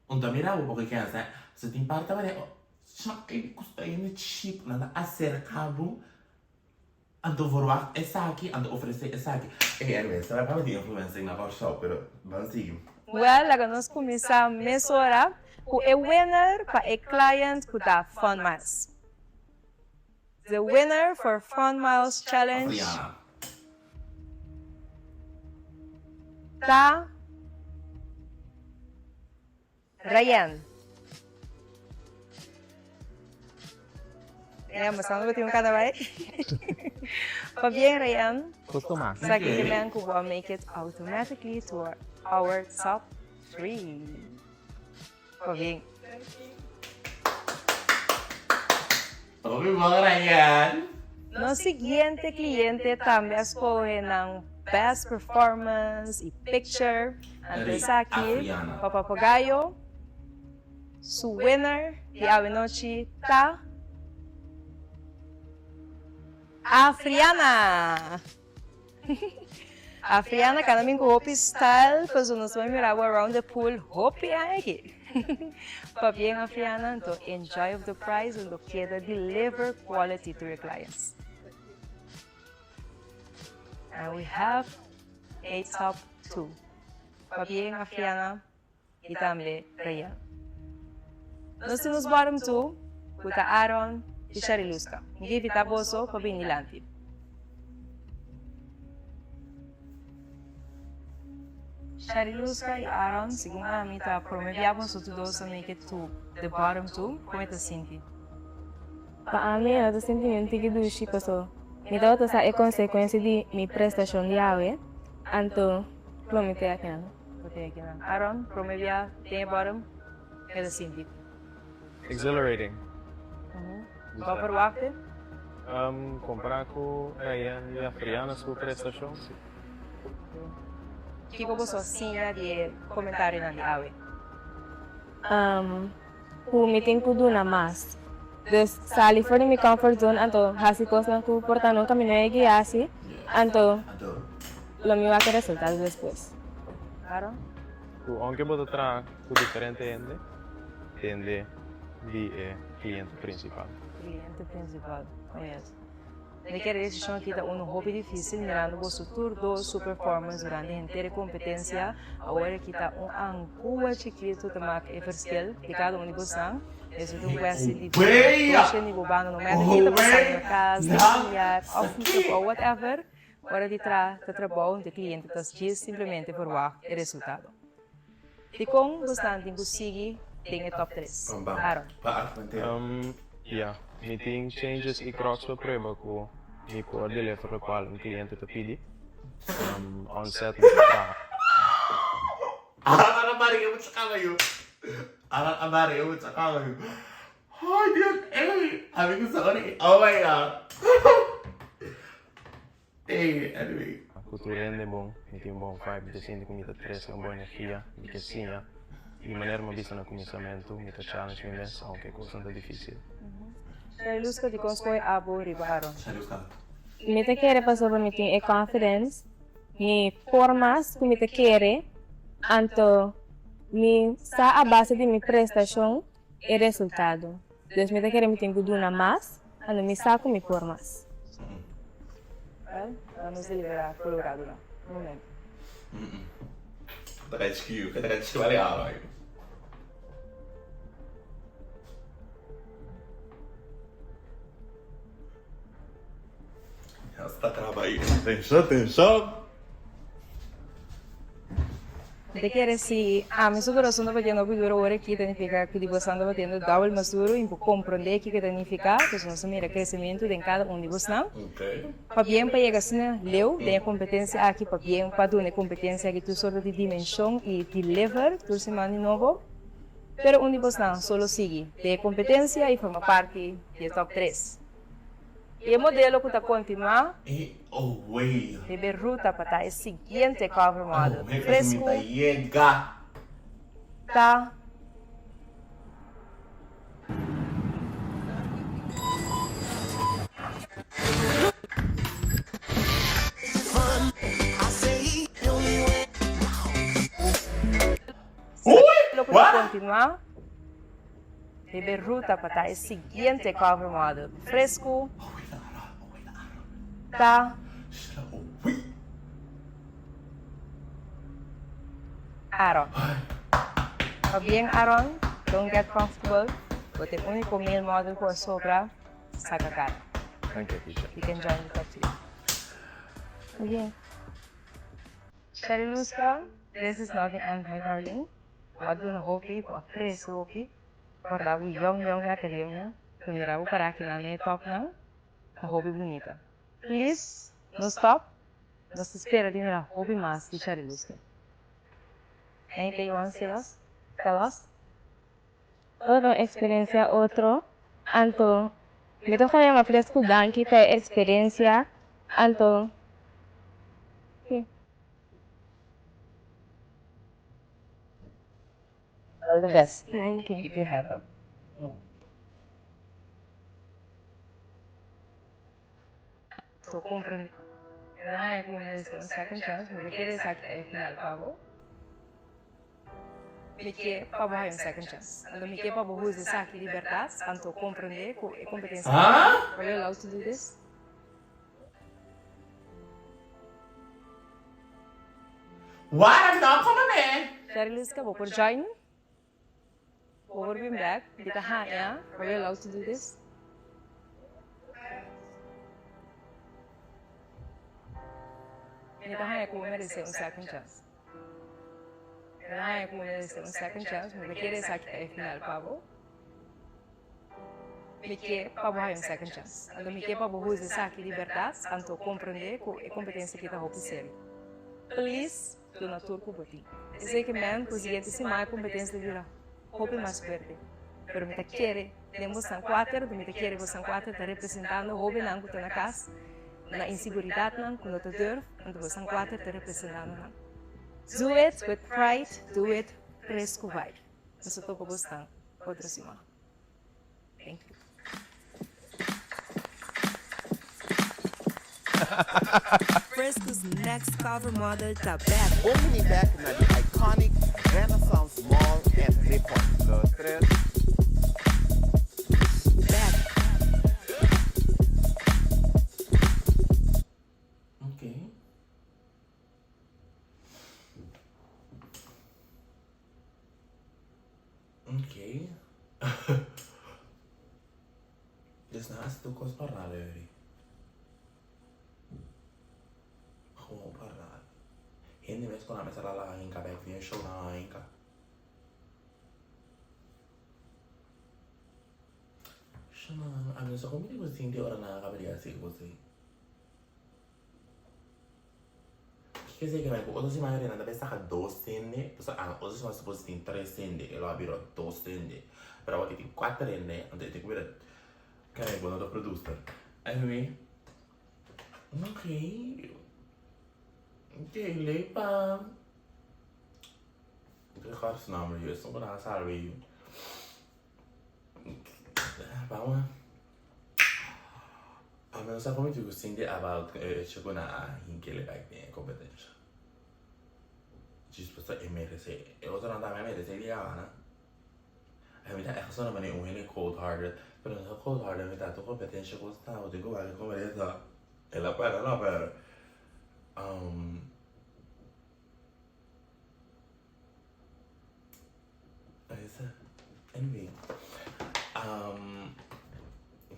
un ta mira bo poko kens, so tin parti manera gusta hende cheap, nan ta aserka bo. Anto verwacht esaki, anto ofrece esaki. Ey, anyway, sa bai di influencing na Kòrsou, pero ban sigui. Well, laga nos kuminsá mesora ku e winner pa e client ku ta Fun Miles. The winner for Fun Miles Challenge Afriana. ta Rayan. Ya, mas ando tin un cada bai. Pabien Rayan. Gusto mas. Sa ki men ku bo a make it automatically to our top 3. Pabien. Hopi bon Rayan. Nos siguiente cliente tambe a scoge nan best performance y picture. Anto esaki pa Papagayo su winner di awenochi ta Afriana! Afriana kana bin ku hopi style pasobra nos bai mira bo around the pool hopi aña aki. Pabien Afriana, anto enjoy of the prize un lo keda deliver quality to your clients. And we have a top 2. Pabien Afriana y tambe Rayan. Nos tin nos bottom 2 cu ta Aaron y Shariluska. Mi ke invita boso pa bini dilanti. Shariluska y Aaron, segun ami ta prome bia boso tur dos a make it to the bottom 2, con e ta sinti? Pa ami e no ta sinti mi un tiki dushi paso mi tabata sa e konsekuensia di mi prestashon di awe, anto lo mi te akinan. Lo te akinan. Aaron, prome bia den e bottom, e ta sinti? Exhilarating. Bo verwachtte? Kompara ku Ryan i Afriana su prestashon, si. Kiko boso a siña di e komentarionan di awe? Ku mi tin ku duna mas. Dus sali for di mi comfort zone anto hasi kosnan ku por ta nunka mi no yegi hasi, anto lo mi wak e resultado despues. Ku ounke bo ta traha ku diferente hende, tende di e kliente prinsipal. Kliente prinsipal, oh yes. Mi kere desishon aki ta unu hopi difisil mirando boso tur dos su performance durante henter e kompetensia. Awor aki ta un angua chikitu ta mak e verschil di kada un di bosnan. Eso ta un kwesti di toshe ni bo banda no matter ki ta pasando na kas, den familiar of un trabou whatever. Ora di traha ta trabou de kliente ta djis simplemente verwagt e resultado. Dikon bosnan tin ku sigui den e top tres? Aaron. Ya, mi tin changes i crocs pa prueba ku mi por deliver lokual un kliente ta pidi. On set mi ta traha. Aran amari e mucha kama yu. Aran amari e mucha kama yu. Ay Dios, ey, ami ku sorry. Oh my God. Ey, anyway. Ku tur hende bon, mi tin un bon vibe, mi ta sinti ku mi ta trese un bon energia, mi ke siña. Di manera mi a bisa na kuminsamentu, mi ta challenge mi mes, aunke e kosnan ta difisil. Shariluska dikon skohe abo riba Aaron? Mi ta kere pasobra mi tin e confidence, mi por mas ku mi ta kere, anto mi sa a base di mi prestashon e resultado. Dus mi ta kere mi tin ku duna mas, anto mi sa ku mi por mas. Well, laga nos deliberá Colorado nan. Un momento. Ta kai chikiu, ta kai chikiu bali aro ai. Ya sta traba ai. Atenshon, atenshon. Te kere si ami su kurason ta batiendo hopi duro ora aki ta nifica ku di bosnan ta batiendo double mas duro i bo komprende kiko ta nifica, pues nos a mira kresementu den kada un di bosnan. Pabien pa yega asina leu den e kompetensia aki, pabien pa duna e kompetensia aki tur sorto di dimenshon i deliver tur siman di nobo, pero un di bosnan so lo sigui den e kompetensia i forma parti di e top tres. I e modelo ku ta kontinuá riba e ruta pa ta e siguiente cover model fresku ta. Modelo ku ta kontinuá. Riba e ruta pa ta e siguiente cover model fresku ta Aaron. Pabien Aaron, don't get comfortable, bo ta e unico male model cu a sobra saca cara. You can join the top 3. Pabien. Shariluska, this is not the end my darling. Bo a duna hopi, bo a crece hopi. Corda bo yong yong na academia, cu mira bo para akinan den e topnan, ta hopi bunita. Please, no stop, nos ta spera di mira hopi mas di Shariluska. Anything you want say us? Tell us? Ora un experiencia otro, anto mi ta yama fresco danki pa e experiencia, anto si. All the best. Thank you. Keep your head up. So comprende. Ay, como un second chance, mi kere exacto e final pa bo. Mi ke pa bo haya un second chance. Anto mi ke pa bo usa esaki di berdad, anto comprende cu e competencia Huh? Are you allowed to do this? What? I'm not coming in. Sheriliska, bo por join? Bo por bin bek? Mi ta haña. Are you allowed to do this? Mi ta haña cu bo merece un second chance. Mi ta haña cu bo merece un second chance. Mi ta kere esaki ta e final pa bo. Mi ke pa bo haña un second chance. Anto mi ke pa bo usa esaki di berdad, anto comprende cu e competencia aki ta hopi serio. Please, duna tur cu bo tin. Esey ke men cu siguiente siman e competencia ta bira hopi mas fuerte. Pero mi ta kere den bosan cuater, anto mi ta kere bosan cuater ta representando hobennan cu ta na cas, na insiguridadnan cu no ta durf, anto bosan cuater ta representando nan. Do it with pride, do it fresco vibe. Nos ta topa bosnan otro siman. Thank you. Fresco's next cover model ta bek. Bon bini bek na di iconic Renaissance Mall and Report. Dos, tres. Bek. Okay. Oké. Dus naast de kost parnale. Gewoon parnale. Hende mes kon met la hinka bij via show na hinka. Shana, a mi sa kon mi di sinti ora na kabeli asi kosi. Kiko esei ke men ku otro siman Renan ta bay saka dos hende, pasobra a otro siman suppose tin tres hende, e lo a bira dos hende, pero awor ke tin kuater hende, anto e tin ku bira kende ku no ta producer. Anyway, ok, ok leuk pa de godsnaam yu, esun ku nan a salba yu. Vamos. A mi no sa kon mi ku sinti about e hecho ku nan a hinkele bek den e kompetensha. Djis pasobra e merese. E otronan tambe a merese di gana. A mi ta ègt sona manera un hende cold hearted, pero no ta cold hearted, mi ta tur kompetensha ku sta, bo tin ku wak e kompetensha. El a pèrdè, el a pèrdè. Anyway, um,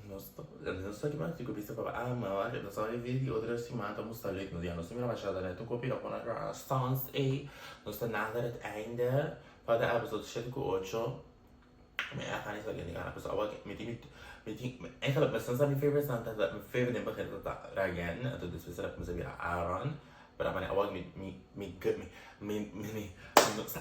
nos nos ta kiman ku bisa pa ah ma nos a vi di otro siman ta musta leuk nos ya nos mira masha net un kopie op een stans e nos ta nader het einde van de episode 7 ku 8 mi a gaan niet zo gana pues awa mi tin mi tin eigenlijk mijn sons mijn favorite song dat mijn favorite in begin dat Ryan en toen dus we met weer Aaron pero maar awa mi mi mi mi mi mi mi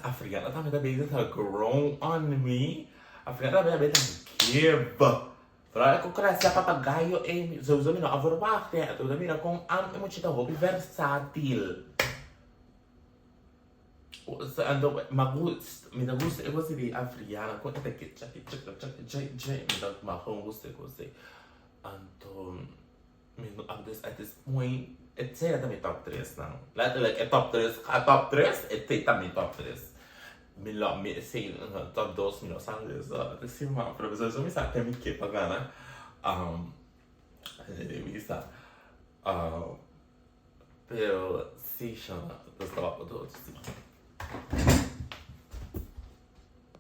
Afrika dat met bezig ta grow on me Afrika dat met bezig give Vooral ik ook krijg papagayo e sowieso mi no a verwacht hè. Toen mira kon am e muchita hopi versátil. Anto ma gust, mi ta gusta e kos di africana kon e ta ke chaki chaka chaki chai chai mi ta ma gewoon gusta e kos ei. Anto mi no at this at this point e tsea ta mi top tres nan. Letterlijk e top tres a top tres e tsea ta mi top tres. Mi lo mi esei top dos mi no sa dus si ma pero sowieso mi sa ken mi ke pa gana. Mi sa. Pero si shana ta staba otro otro siman.